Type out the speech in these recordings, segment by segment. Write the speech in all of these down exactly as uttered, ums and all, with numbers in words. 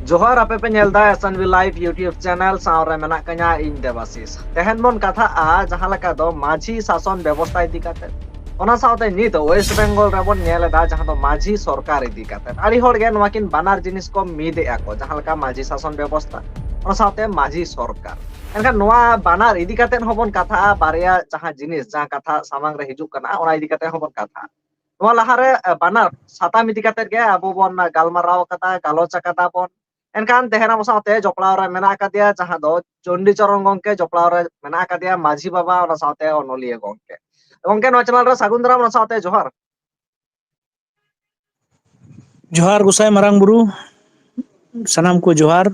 ᱡᱚᱦᱟᱨ, ᱟᱯᱮ ᱯᱮ ᱧᱮᱞ ᱫᱟ S N V Live YouTube channel, ᱥᱟᱶ ᱨᱮ ᱢᱮᱱᱟᱜ ᱠᱟᱹᱧᱟ ᱤᱧ ᱫᱮᱵᱟᱥᱤᱥ᱾ ᱛᱮᱦᱮᱧ ᱵᱚᱱ ᱠᱟᱛᱷᱟᱜᱼᱟ ᱡᱟᱦᱟᱸ ᱞᱮᱠᱟ ᱫᱚ ᱢᱟᱹᱡᱷᱤ ᱥᱟᱥᱚᱱ ᱵᱮᱵᱚᱥᱛᱷᱟ ᱤᱫᱤ ᱠᱟᱛᱮ, ᱚᱱᱟ ᱥᱟᱶᱛᱮ ᱧᱤᱫ West Bengal ᱨᱮᱵᱚᱱ ᱧᱮᱞ ᱮᱫᱟ ᱡᱟᱦᱟᱸ ᱫᱚ ᱢᱟᱹᱡᱷᱤ ᱥᱚᱨᱠᱟᱨ ᱤᱫᱤ ᱠᱟᱛᱮ᱾ ᱟᱹᱰᱤ ᱦᱚᱲ ᱜᱮ ᱱᱚᱣᱟ ᱠᱤᱱ ᱵᱟᱱᱟᱨ ᱡᱤᱱᱤᱥ ᱠᱚ ᱢᱤᱫ ᱮᱫᱼᱟ ᱠᱚ, ᱡᱟᱦᱟᱸ ᱞᱮᱠᱟ ᱢᱟᱹᱡᱷᱤ ᱥᱟᱥᱚᱱ ᱵᱮᱵᱚᱥᱛᱷᱟ, ᱚᱱᱟ ᱥᱟᱶᱛᱮ ᱢᱟᱹᱡᱷᱤ ᱥᱚᱨᱠᱟᱨ᱾ ᱮᱱᱠᱷᱟᱱ ᱱᱚᱣᱟ ᱵᱟᱱᱟᱨ ᱤᱫᱤ ᱠᱟᱛᱮ ᱦᱚᱸᱵᱚᱱ ᱠᱟᱛᱷᱟᱜᱼᱟ, ᱵᱟᱨᱭᱟ ᱡᱟᱦᱟᱸ ᱡᱤᱱᱤᱥ, ᱡᱟᱦᱟᱸ ᱠᱟᱛᱷᱟ ᱥᱟᱢᱟᱝ ᱨᱮ ᱦᱤᱡᱩᱜ ᱠᱟᱱᱟ, ᱚᱱᱟ ᱤᱫᱤ ᱠᱟᱛᱮ ᱦᱚᱸᱵᱚᱱ ᱠᱟᱛᱷᱟᱜᱼᱟ᱾ ᱱᱚᱣᱟ ᱞᱟᱦᱟᱨᱮ, ᱮ, ᱵᱟᱱᱟᱨ ᱥᱟᱛᱟᱢ ᱤᱫᱤ ᱠᱟᱛᱮ ᱜᱮ ᱟᱵᱚ ᱵᱚᱱ ᱜᱟᱞᱢᱟᱨᱟᱣ ᱟᱠᱟᱫᱟ, ᱜᱟᱞᱚᱪ ᱟᱠᱟᱫᱟ ᱵᱚᱱ᱾ ᱮᱱᱠᱷᱟᱱ ᱛᱮᱦᱮᱧ ᱟᱵᱚ ᱥᱟᱶᱛᱮ ᱡᱚᱯᱲᱟᱣ ᱨᱮ ᱢᱮᱱᱟᱜ ᱟᱠᱟᱫᱮᱭᱟ ᱡᱟᱦᱟᱸ ᱫᱚ ᱪᱚᱱᱰᱤ ᱪᱚᱨᱚᱱ ᱜᱚᱝᱠᱮ, ᱡᱚᱯᱲᱟᱣ ᱨᱮ ᱢᱮᱱᱟᱜ ᱟᱠᱟᱫᱮᱭᱟ ᱢᱟᱹᱡᱷᱤ ᱵᱟᱵᱟ, ᱚᱱᱟ ᱥᱟᱶᱛᱮ ᱚᱱᱚᱞᱤᱭᱟᱹ ᱜᱚᱝᱠᱮ᱾ ᱜᱚᱝᱠᱮ, ᱱᱚᱣᱟ channel ᱨᱮ ᱥᱟᱹᱜᱩᱱ ᱫᱟᱨᱟᱢ, ᱚᱱᱟ ᱥᱟᱶᱛᱮ ᱡᱚᱦᱟᱨ᱾ ᱡᱚᱦᱟᱨ ᱜᱚᱸᱥᱟᱭ ᱢᱟᱨᱟᱝ ᱵᱩᱨᱩ, ᱥᱟᱱᱟᱢ ᱠᱚ ᱡᱚᱦᱟᱨ᱾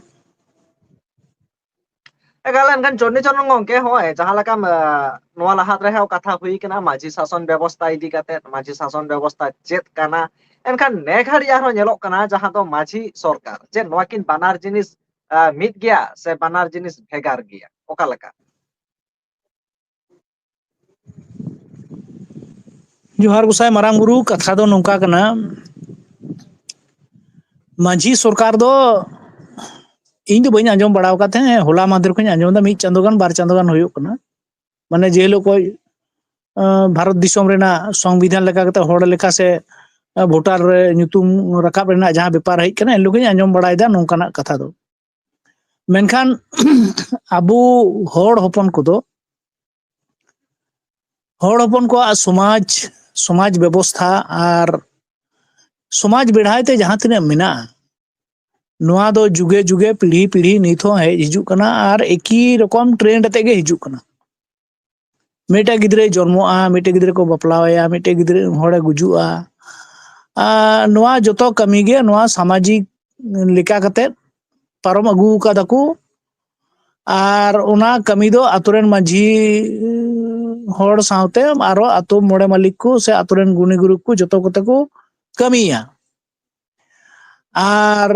ᱮᱠᱟᱞ, ᱮᱱᱠᱷᱟᱱ ᱪᱚᱱᱰᱤ ᱪᱚᱨᱚᱱ ᱜᱚᱝᱠᱮ, ᱦᱚᱸᱜᱼᱚᱭ ᱡᱟᱦᱟᱸ ᱞᱮᱠᱟᱢ, ᱟ, ᱱᱚᱣᱟ ᱞᱟᱦᱟ ᱨᱮᱦᱚᱸ ᱠᱟᱛᱷᱟ ᱦᱩᱭ ᱠᱟᱱᱟ ᱢᱟᱹᱡᱷᱤ ᱥᱟᱥᱚᱱ ᱵᱮᱵᱚᱥᱛᱷᱟ ᱤᱫᱤ ᱠᱟᱛᱮ, ᱢᱟᱹᱡᱷᱤ ᱥᱟᱥᱚᱱ ᱵᱮᱵᱚᱥᱛᱷᱟ ᱪᱮᱫ ᱠᱟᱱᱟ᱾ ᱮᱱᱠᱷᱟᱱ ᱱᱮ ᱜᱷᱟᱹᱲᱤᱡ ᱟᱨᱦᱚᱸ ᱧᱮᱞᱚᱜ ᱠᱟᱱᱟ ᱡᱟᱦᱟᱸ ᱫᱚ ᱢᱟᱹᱡᱷᱤ ᱥᱚᱨᱠᱟᱨ, ᱪᱮᱫ ᱱᱚᱣᱟ ᱠᱤᱱ ᱵᱟᱱᱟᱨ ᱡᱤᱱᱤᱥ, ᱟ, ᱢᱤᱫ ᱜᱮᱭᱟ ᱥᱮ ᱵᱟᱱᱟᱨ ᱡᱤᱱᱤᱥ ᱵᱷᱮᱜᱟᱨ ᱜᱮᱭᱟ? ᱚᱠᱟ ᱞᱮᱠᱟ? ᱡᱚᱦᱟᱨ ᱜᱚᱸᱥᱟᱭ ᱢᱟᱨᱟᱝ ᱵᱩᱨᱩ, ᱠᱟᱛᱷᱟ ᱫᱚ ᱱᱚᱝᱠᱟ ᱠᱟᱱᱟ, ᱢᱟᱹᱡᱷᱤ ᱥᱚᱨᱠᱟᱨ ᱫᱚ ᱤᱧ ᱫᱚ ᱵᱟᱹᱧ ᱟᱸᱡᱚᱢ ᱵᱟᱲᱟ ᱟᱠᱟᱫ ᱛᱟᱦᱮᱸᱫ, ᱦᱚᱞᱟ ᱢᱟᱫᱷᱮᱨ ᱠᱷᱚᱱᱤᱧ ᱟᱸᱡᱚᱢ ᱮᱫᱟ, ᱢᱤᱫ ᱪᱟᱸᱫᱳ ᱜᱟᱱ, ᱵᱟᱨ ᱪᱟᱸᱫᱳ ᱜᱟᱱ ᱦᱩᱭᱩᱜ ᱠᱟᱱᱟ᱾ ᱢᱟᱱᱮ ᱡᱮ ᱦᱤᱞᱳᱜ ᱠᱷᱚᱱ, ᱟᱸ, ᱵᱷᱟᱨᱚᱛ ᱫᱤᱥᱚᱢ ᱨᱮᱱᱟᱜ ᱥᱚᱝᱵᱤᱫᱷᱟᱱ ᱞᱮᱠᱟ ᱠᱟᱛᱮ ᱦᱚᱲ ᱞᱮᱠᱟ ᱥᱮ, ᱟᱸ, ᱵᱷᱳᱴᱟᱨ ᱨᱮ ᱧᱩᱛᱩᱢ ᱨᱟᱠᱟᱵ ᱨᱮᱱᱟᱜ ᱡᱟᱦᱟᱸ ᱵᱮᱯᱟᱨ ᱦᱮᱡ ᱠᱟᱱᱟ, ᱮᱱ ᱦᱤᱞᱳᱜ ᱜᱤᱧ ᱟᱸᱡᱚᱢ ᱵᱟᱲᱟᱭᱮᱫᱟ ᱱᱚᱝᱠᱟᱱᱟᱜ ᱠᱟᱛᱷᱟ ᱫᱚ᱾ ᱢᱮᱱᱠᱷᱟᱱ ᱟᱵᱚ ᱦᱚᱲ ᱦᱚᱯᱚᱱ ᱠᱚᱫᱚ, ᱦᱚᱲ ᱦᱚᱯᱚᱱ ᱠᱚᱣᱟᱜ ᱥᱚᱢᱟᱡᱽ, ᱥᱚᱢᱟᱡᱽ ᱵᱮᱵᱚᱥᱛᱷᱟ ᱟᱨ ᱥᱚᱢᱟᱡᱽ ᱵᱮᱲᱦᱟᱭ ᱛᱮ ᱡᱟᱦᱟᱸ ᱛᱤᱱᱟᱹᱜ ᱢᱮᱱᱟᱜᱼᱟ, ᱱᱚᱣᱟ ᱫᱚ ᱡᱩᱜᱮ ᱡᱩᱜᱮ, ᱯᱤᱲᱦᱤ ᱯᱤᱲᱦᱤ ᱱᱤᱛ ᱦᱚᱸ ᱦᱮᱡ ᱦᱤᱡᱩᱜ ᱠᱟᱱᱟ ᱟᱨ ᱮᱠᱤ ᱨᱚᱠᱚᱢ trend ᱟᱛᱮ ᱜᱮ ᱦᱤᱡᱩᱜ ᱠᱟᱱᱟ᱾ ᱢᱤᱫᱴᱮᱡ ᱜᱤᱫᱽᱨᱟᱹᱭ ᱡᱚᱱᱢᱚᱜᱼᱟ, ᱢᱤᱫᱴᱮᱡ ᱜᱤᱫᱽᱨᱟᱹ ᱠᱚ ᱵᱟᱯᱞᱟᱣᱟᱭᱟ, ᱢᱤᱫᱴᱮᱡ ᱜᱤᱫᱽᱨᱟᱹ ᱦᱚᱲᱮ ᱜᱩᱡᱩᱜᱼᱟ᱾ ᱟᱨ ᱱᱚᱣᱟ ᱡᱚᱛᱚ ᱠᱟᱹᱢᱤ ᱜᱮ ᱱᱚᱣᱟ ᱥᱟᱢᱟᱡᱤᱠ ᱞᱮᱠᱟ ᱠᱟᱛᱮ ᱯᱟᱨᱚᱢ ᱟᱹᱜᱩ ᱟᱠᱟᱫᱟ ᱠᱚ᱾ ᱟᱨ ᱚᱱᱟ ᱠᱟᱹᱢᱤ ᱫᱚ ᱟᱛᱳ ᱨᱮᱱ ᱢᱟᱹᱡᱷᱤ ᱦᱚᱲ ᱥᱟᱶᱛᱮ ᱟᱨᱚ ᱟᱛᱳ ᱢᱚᱬᱮ ᱢᱟᱹᱞᱤᱠ ᱠᱚ ᱥᱮ ᱟᱛᱳ ᱨᱮᱱ ᱜᱩᱱᱤ ᱜᱩᱨᱩ ᱠᱚ ᱡᱚᱛᱚ ᱠᱚᱛᱮ ᱠᱚ ᱠᱟᱹᱢᱤᱭᱟ᱾ ᱟᱨ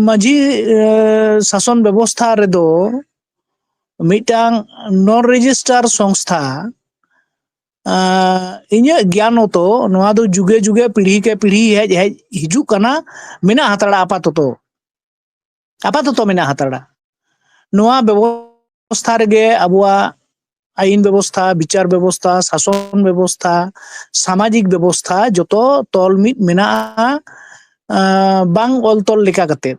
ᱢᱟᱹᱡᱷᱤ, ᱮ, ᱥᱟᱥᱚᱱ ᱵᱮᱵᱚᱥᱛᱷᱟ ᱨᱮᱫᱚ ᱢᱤᱫᱴᱟᱝ non register ᱥᱚᱝᱥᱛᱷᱟ, ᱮ, ᱤᱧᱟᱹᱜ ᱜᱮᱭᱟᱱ ᱢᱚᱛᱚ ᱱᱚᱣᱟ ᱫᱚ ᱡᱩᱜᱮ ᱡᱩᱜᱮ, ᱯᱤᱲᱦᱤ ᱠᱮ ᱯᱤᱲᱦᱤ ᱦᱮᱡ ᱦᱮᱡ ᱦᱤᱡᱩᱜ ᱠᱟᱱᱟ, ᱢᱮᱱᱟᱜ ᱦᱟᱛᱟᱲᱟ ᱟᱯᱟᱛᱚᱛᱚ᱾ ᱟᱯᱟᱛᱚᱛᱚ ᱢᱮᱱᱟᱜ ᱦᱟᱛᱟᱲᱟ᱾ ᱱᱚᱣᱟ ᱵᱮᱵᱚᱥᱛᱷᱟ ᱨᱮᱜᱮ ᱟᱵᱚᱣᱟᱜ ᱟᱹᱭᱤᱱ ᱵᱮᱵᱚᱥᱛᱷᱟ, ᱵᱤᱪᱟᱨ ᱵᱮᱵᱚᱥᱛᱷᱟ, ᱥᱟᱥᱚᱱ ᱵᱮᱵᱚᱥᱛᱷᱟ, ᱥᱟᱢᱟᱡᱤᱠ ᱵᱮᱵᱚᱥᱛᱷᱟ ᱡᱚᱛᱚ ᱛᱚᱞ ᱢᱤᱫ ᱢᱮᱱᱟᱜᱼᱟ, ᱟᱸ, ᱵᱟᱝ ᱚᱞ ᱛᱚᱞ ᱞᱮᱠᱟ ᱠᱟᱛᱮ᱾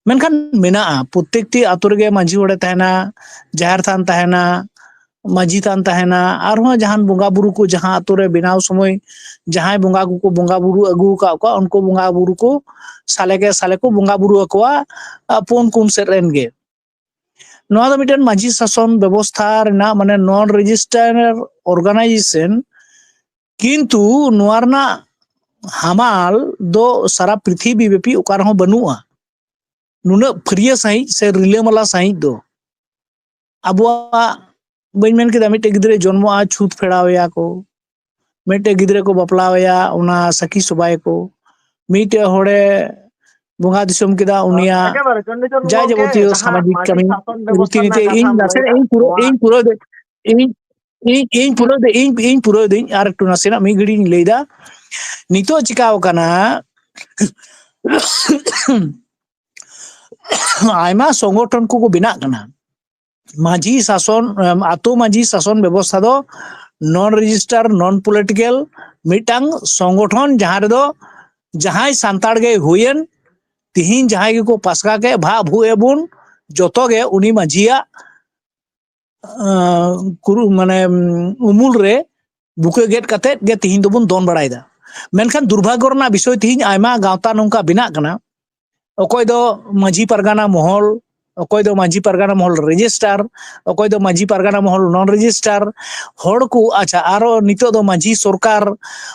ᱢᱮᱱᱠᱷᱟᱱ ᱢᱮᱱᱟᱜᱼᱟ, ᱯᱨᱚᱛᱮᱠᱴᱤ ᱟᱛᱳ ᱨᱮᱜᱮ ᱢᱟᱹᱡᱷᱤ ᱦᱚᱲᱮ ᱛᱟᱦᱮᱱᱟ, ᱡᱟᱦᱮᱨ ᱛᱷᱟᱱ ᱛᱟᱦᱮᱱᱟ, ᱢᱟᱹᱡᱷᱤ ᱛᱷᱟᱱ ᱛᱟᱦᱮᱱᱟ, ᱟᱨᱦᱚᱸ ᱡᱟᱦᱟᱱ ᱵᱚᱸᱜᱟ ᱵᱩᱨᱩ ᱠᱚ ᱡᱟᱦᱟᱸ ᱟᱛᱳ ᱨᱮ ᱵᱮᱱᱟᱣ ᱥᱚᱢᱚᱭ ᱡᱟᱦᱟᱸᱭ ᱵᱚᱸᱜᱟ ᱠᱚᱠᱚ ᱵᱚᱸᱜᱟ ᱵᱩᱨᱩ ᱟᱹᱜᱩ ᱟᱠᱟᱫ ᱠᱚᱣᱟ, ᱩᱱᱠᱩ ᱵᱚᱸᱜᱟ ᱵᱩᱨᱩ ᱠᱚ ᱥᱟᱞᱮ ᱠᱮ ᱥᱟᱞᱮ ᱠᱚ ᱵᱚᱸᱜᱟ ᱵᱩᱨᱩ ᱟᱠᱚᱣᱟ, ᱟᱯᱚᱱ ᱠᱩᱱ ᱥᱮᱫ ᱨᱮᱱ ᱜᱮ᱾ ᱱᱚᱣᱟ ᱫᱚ ᱢᱤᱫᱴᱮᱱ ᱢᱟᱹᱡᱷᱤ ᱥᱟᱥᱚᱱ ᱵᱮᱵᱚᱥᱛᱷᱟ ᱨᱮᱱᱟᱜ, ᱢᱟᱱᱮ, ᱱᱚᱱ ᱨᱮᱡᱤᱥᱴᱟᱨ ᱚᱨᱜᱟᱱᱟᱭᱡᱮᱥᱚᱱ, ᱠᱤᱱᱛᱩ ᱱᱚᱣᱟ ᱨᱮᱱᱟᱜ ᱦᱟᱢᱟᱞ ᱫᱚ ᱥᱟᱨᱟ ᱯᱨᱤᱛᱷᱤᱵᱤ ᱵᱮᱯᱤ ᱚᱠᱟ ᱨᱮᱦᱚᱸ ᱵᱟᱹᱱᱩᱜᱼᱟ᱾ ᱱᱩᱱᱟᱹᱜ ᱯᱷᱟᱹᱨᱭᱟᱹ ᱥᱟᱺᱦᱤᱡ ᱥᱮ ᱨᱤᱞᱟᱹᱢᱟᱞᱟ ᱥᱟᱺᱦᱤᱡ ᱫᱚ ᱟᱵᱚᱣᱟᱜ, ᱵᱟᱹᱧ ᱢᱮᱱ ᱠᱮᱫᱟ, ᱢᱤᱫᱴᱮᱡ ᱜᱤᱫᱽᱨᱟᱹᱭ ᱡᱚᱱᱢᱚᱜᱼᱟ, ᱪᱷᱩᱛ ᱯᱷᱮᱲᱟᱣ ᱮᱭᱟ ᱠᱚ, ᱢᱤᱫᱴᱮᱡ ᱜᱤᱫᱽᱨᱟᱹ ᱠᱚ ᱵᱟᱯᱞᱟᱣ ᱮᱭᱟ, ᱚᱱᱟ ᱥᱟᱹᱠᱷᱤ ᱥᱚᱵᱷᱟᱭ ᱠᱚ, ᱢᱤᱫᱴᱮᱡ ᱦᱚᱲᱮ ᱵᱚᱸᱜᱟ ᱫᱤᱥᱚᱢ ᱠᱮᱫᱟ, ᱩᱱᱤᱭᱟᱜ ᱮᱠᱮᱵᱟᱨᱮ ᱪᱚᱱᱰᱤᱪᱚᱨ ᱡᱟ ᱜᱚᱢᱠᱮ, ᱡᱟᱵᱚᱛᱤᱭᱚ ᱡᱟᱦᱟᱸ ᱥᱟᱢᱟᱡᱤᱠ ᱢᱟᱹᱡᱷᱤ ᱠᱟᱹᱢᱤ, ᱥᱟᱥᱚᱱ ᱵᱮᱵᱚᱥᱛᱷᱟ ᱨᱤᱛᱤ ᱱᱤᱛᱤ᱾ ᱨᱮᱱᱟᱜ ᱤᱧ ᱠᱟᱛᱷᱟᱢ ᱱᱟᱥᱮᱱᱟᱜ ᱞᱟᱹᱭᱫᱟ, ᱤᱧ ᱯᱩᱨᱟᱹ, ᱱᱚᱣᱟ ᱤᱧ ᱯᱩᱨᱟᱹᱣ ᱫᱟᱹᱧ, ᱤᱧ, ᱤᱧ, ᱤᱧ ᱯᱩᱨᱟᱹᱣ ᱫᱟᱹᱧ, ᱤᱧ, ᱤᱧ ᱯᱩᱨᱟᱹᱣ ᱫᱟᱹᱧ, ᱟᱨ ᱮᱠᱴᱩ ᱱᱟᱥᱮᱱᱟᱜ ᱢᱤᱫ ᱜᱷᱟᱹᱲᱤᱡ ᱤᱧ ᱞᱟᱹᱭᱫᱟ᱾ ᱱᱤᱛᱚᱜ ᱪᱤᱠᱟᱣ ᱠᱟᱱᱟ, ᱟᱭᱢᱟ ᱥᱚᱝᱜᱚᱴᱷᱚᱱ ᱠᱚᱠᱚ ᱵᱮᱱᱟᱜ ᱠᱟᱱᱟ᱾ ᱢᱟᱹᱡᱷᱤ ᱥᱟᱥᱚᱱ, ᱮᱢ, ᱟᱛᱳ ᱢᱟᱹᱡᱷᱤ ᱥᱟᱥᱚᱱ ᱵᱮᱵᱚᱥᱛᱷᱟ ᱫᱚ ᱱᱚᱱ ᱨᱮᱡᱤᱥᱴᱟᱨ, ᱱᱚᱱ ᱯᱚᱞᱤᱴᱤᱠᱮᱞ ᱢᱤᱫᱴᱟᱝ ᱥᱚᱝᱜᱚᱴᱷᱚᱱ, ᱡᱟᱦᱟᱸ ᱨᱮᱫᱚ ᱡᱟᱦᱟᱸᱭ ᱥᱟᱱᱛᱟᱲ ᱜᱮᱭ ᱦᱩᱭᱮᱱ, ᱛᱤᱦᱤᱧ ᱡᱟᱦᱟᱸᱭ ᱜᱮᱠᱚ ᱯᱟᱥᱠᱟ ᱠᱮᱫ, ᱵᱷᱟᱜ ᱵᱷᱩᱜ ᱮᱵᱚᱱ, ᱡᱚᱛᱚ ᱜᱮ ᱩᱱᱤ ᱢᱟᱹᱡᱷᱤᱭᱟᱜ, ᱟᱸ, ᱠᱩᱨᱩ-, ᱢᱟᱱᱮ, ᱩᱢᱩᱞ ᱨᱮ ᱵᱩᱠᱟᱹ ᱜᱮᱫ ᱠᱟᱛᱮᱫ ᱜᱮ ᱛᱤᱦᱤᱧ ᱫᱚᱵᱚᱱ ᱫᱚᱱ ᱵᱟᱲᱟᱭᱮᱫᱟ᱾ ᱢᱮᱱᱠᱷᱟᱱ ᱫᱩᱨᱵᱷᱟᱜᱽᱜᱚ ᱨᱮᱱᱟᱜ ᱵᱤᱥᱚᱭ, ᱛᱤᱦᱤᱧ ᱟᱭᱢᱟ ᱜᱟᱶᱛᱟ ᱱᱚᱝᱠᱟ ᱵᱮᱱᱟᱜ ᱠᱟᱱᱟ, ᱚᱠᱚᱭ ᱫᱚ ᱢᱟᱹᱡᱷᱤ ᱯᱟᱨᱜᱟᱱᱟ ᱢᱚᱦᱚᱞ, ᱚᱠᱚᱭ ᱫᱚ ᱢᱟᱹᱡᱷᱤ ᱯᱟᱨᱜᱟᱱᱟ ᱢᱚᱦᱚᱞ ᱨᱮᱡᱤᱥᱴᱟᱨ, ᱚᱠᱚᱭ ᱫᱚ ᱢᱟᱹᱡᱷᱤ ᱯᱟᱨᱜᱟᱱᱟ ᱢᱚᱦᱚᱞ ᱱᱚᱱ ᱨᱮᱡᱤᱥᱴᱟᱨ, ᱦᱚᱲ ᱠᱚ, ᱟᱪᱪᱷᱟ, ᱟᱨᱚ ᱱᱤᱛᱚᱜ ᱫᱚ ᱢᱟᱹᱡᱷᱤ ᱥᱚᱨᱠᱟᱨ,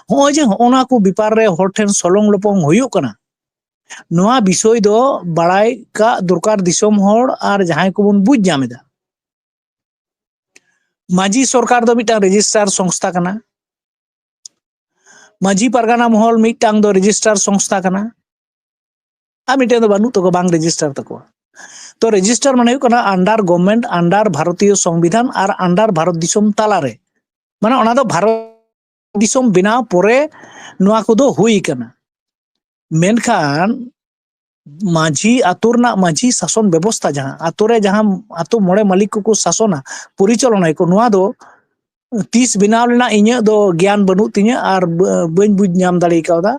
ᱦᱚᱸᱜᱼᱚᱭ ᱡᱮ ᱦᱚᱸᱜᱼᱚ ᱱᱟ ᱠᱚ ᱵᱮᱯᱟᱨ ᱨᱮ ᱦᱚᱲ ᱴᱷᱮᱱ ᱥᱚᱞᱚᱝ ᱞᱚᱯᱚᱝ ᱦᱩᱭᱩᱜ ᱠᱟᱱᱟ, ᱱᱚᱣᱟ ᱵᱤᱥᱚᱭ ᱫᱚ ᱵᱟᱲᱟᱭ ᱠᱟᱜ ᱫᱚᱨᱠᱟᱨ ᱫᱤᱥᱚᱢ ᱦᱚᱲ ᱟᱨ ᱡᱟᱦᱟᱸᱭ ᱠᱚᱵᱚᱱ ᱵᱩᱡᱽ ᱧᱟᱢ ᱮᱫᱟ᱾ ᱢᱟᱹᱡᱷᱤ ᱥᱚᱨᱠᱟᱨ ᱫᱚ ᱢᱤᱫᱴᱟᱝ ᱨᱮᱡᱤᱥᱴᱟᱨ ᱥᱚᱝᱥᱛᱷᱟ ᱠᱟᱱᱟ᱾ ᱢᱟᱹᱡᱷᱤ ᱯᱟᱨᱜᱟᱱᱟ ᱢᱚᱦᱚᱞ ᱢᱤᱫᱴᱟᱝ ᱫᱚ ᱨᱮᱡᱤᱥᱴᱟᱨ ᱥᱚᱝᱥᱛᱷᱟ ᱠᱟᱱᱟ, ᱟᱨ ᱢᱤᱫᱴᱟᱝ ᱫᱚ ᱵᱟᱹᱱᱩᱜ ᱛᱟᱠᱚᱣᱟ, ᱵᱟᱝ ᱨᱮᱡᱤᱥᱴᱟᱨ ᱛᱟᱠᱚᱣᱟ᱾ ᱛᱚ, ᱨᱮᱡᱤᱥᱴᱟᱨ ᱢᱟᱱᱮ ᱦᱩᱭᱩᱜ ᱠᱟᱱᱟ under government, under ᱵᱷᱟᱨᱚᱛᱤᱭᱚ ᱥᱚᱝᱵᱤᱫᱷᱟᱱ ᱟᱨ under ᱵᱷᱟᱨᱚᱛ ᱫᱤᱥᱚᱢ ᱛᱟᱞᱟᱨᱮ, ᱢᱟᱱᱮ ᱚᱱᱟ ᱫᱚ ᱵᱷᱟᱨᱚᱛ ᱫᱤᱥᱚᱢ ᱵᱮᱱᱟᱣ ᱯᱚᱨᱮ ᱱᱚᱣᱟ ᱠᱚᱫᱚ ᱦᱩᱭ ᱠᱟᱱᱟ᱾ ᱢᱮᱱᱠᱷᱟᱱ ᱢᱟᱹᱡᱷᱤ, ᱟᱛᱳ ᱨᱮᱱᱟᱜ ᱢᱟᱹᱡᱷᱤ ᱥᱟᱥᱚᱱ ᱵᱮᱵᱚᱥᱛᱷᱟ, ᱡᱟᱦᱟᱸ ᱟᱛᱳ ᱨᱮ ᱡᱟᱦᱟᱸ ᱟᱛᱳ ᱢᱚᱬᱮ ᱢᱟᱹᱞᱤᱠ ᱠᱚᱠᱚ ᱥᱟᱥᱚᱱᱟ, ᱯᱚᱨᱤᱪᱟᱞᱚᱱᱟᱭᱟᱠᱚ, ᱱᱚᱣᱟ ᱫᱚ ᱛᱤᱥ ᱵᱮᱱᱟᱣ ᱞᱮᱱᱟ ᱤᱧᱟᱹᱜ ᱫᱚ ᱜᱮᱭᱟᱱ ᱵᱟᱹᱱᱩᱜ ᱛᱤᱧᱟᱹ ᱟᱨ ᱵᱟᱹᱧ ᱵᱩᱡᱽ ᱧᱟᱢ ᱫᱟᱲᱮ ᱠᱟᱣᱫᱟ᱾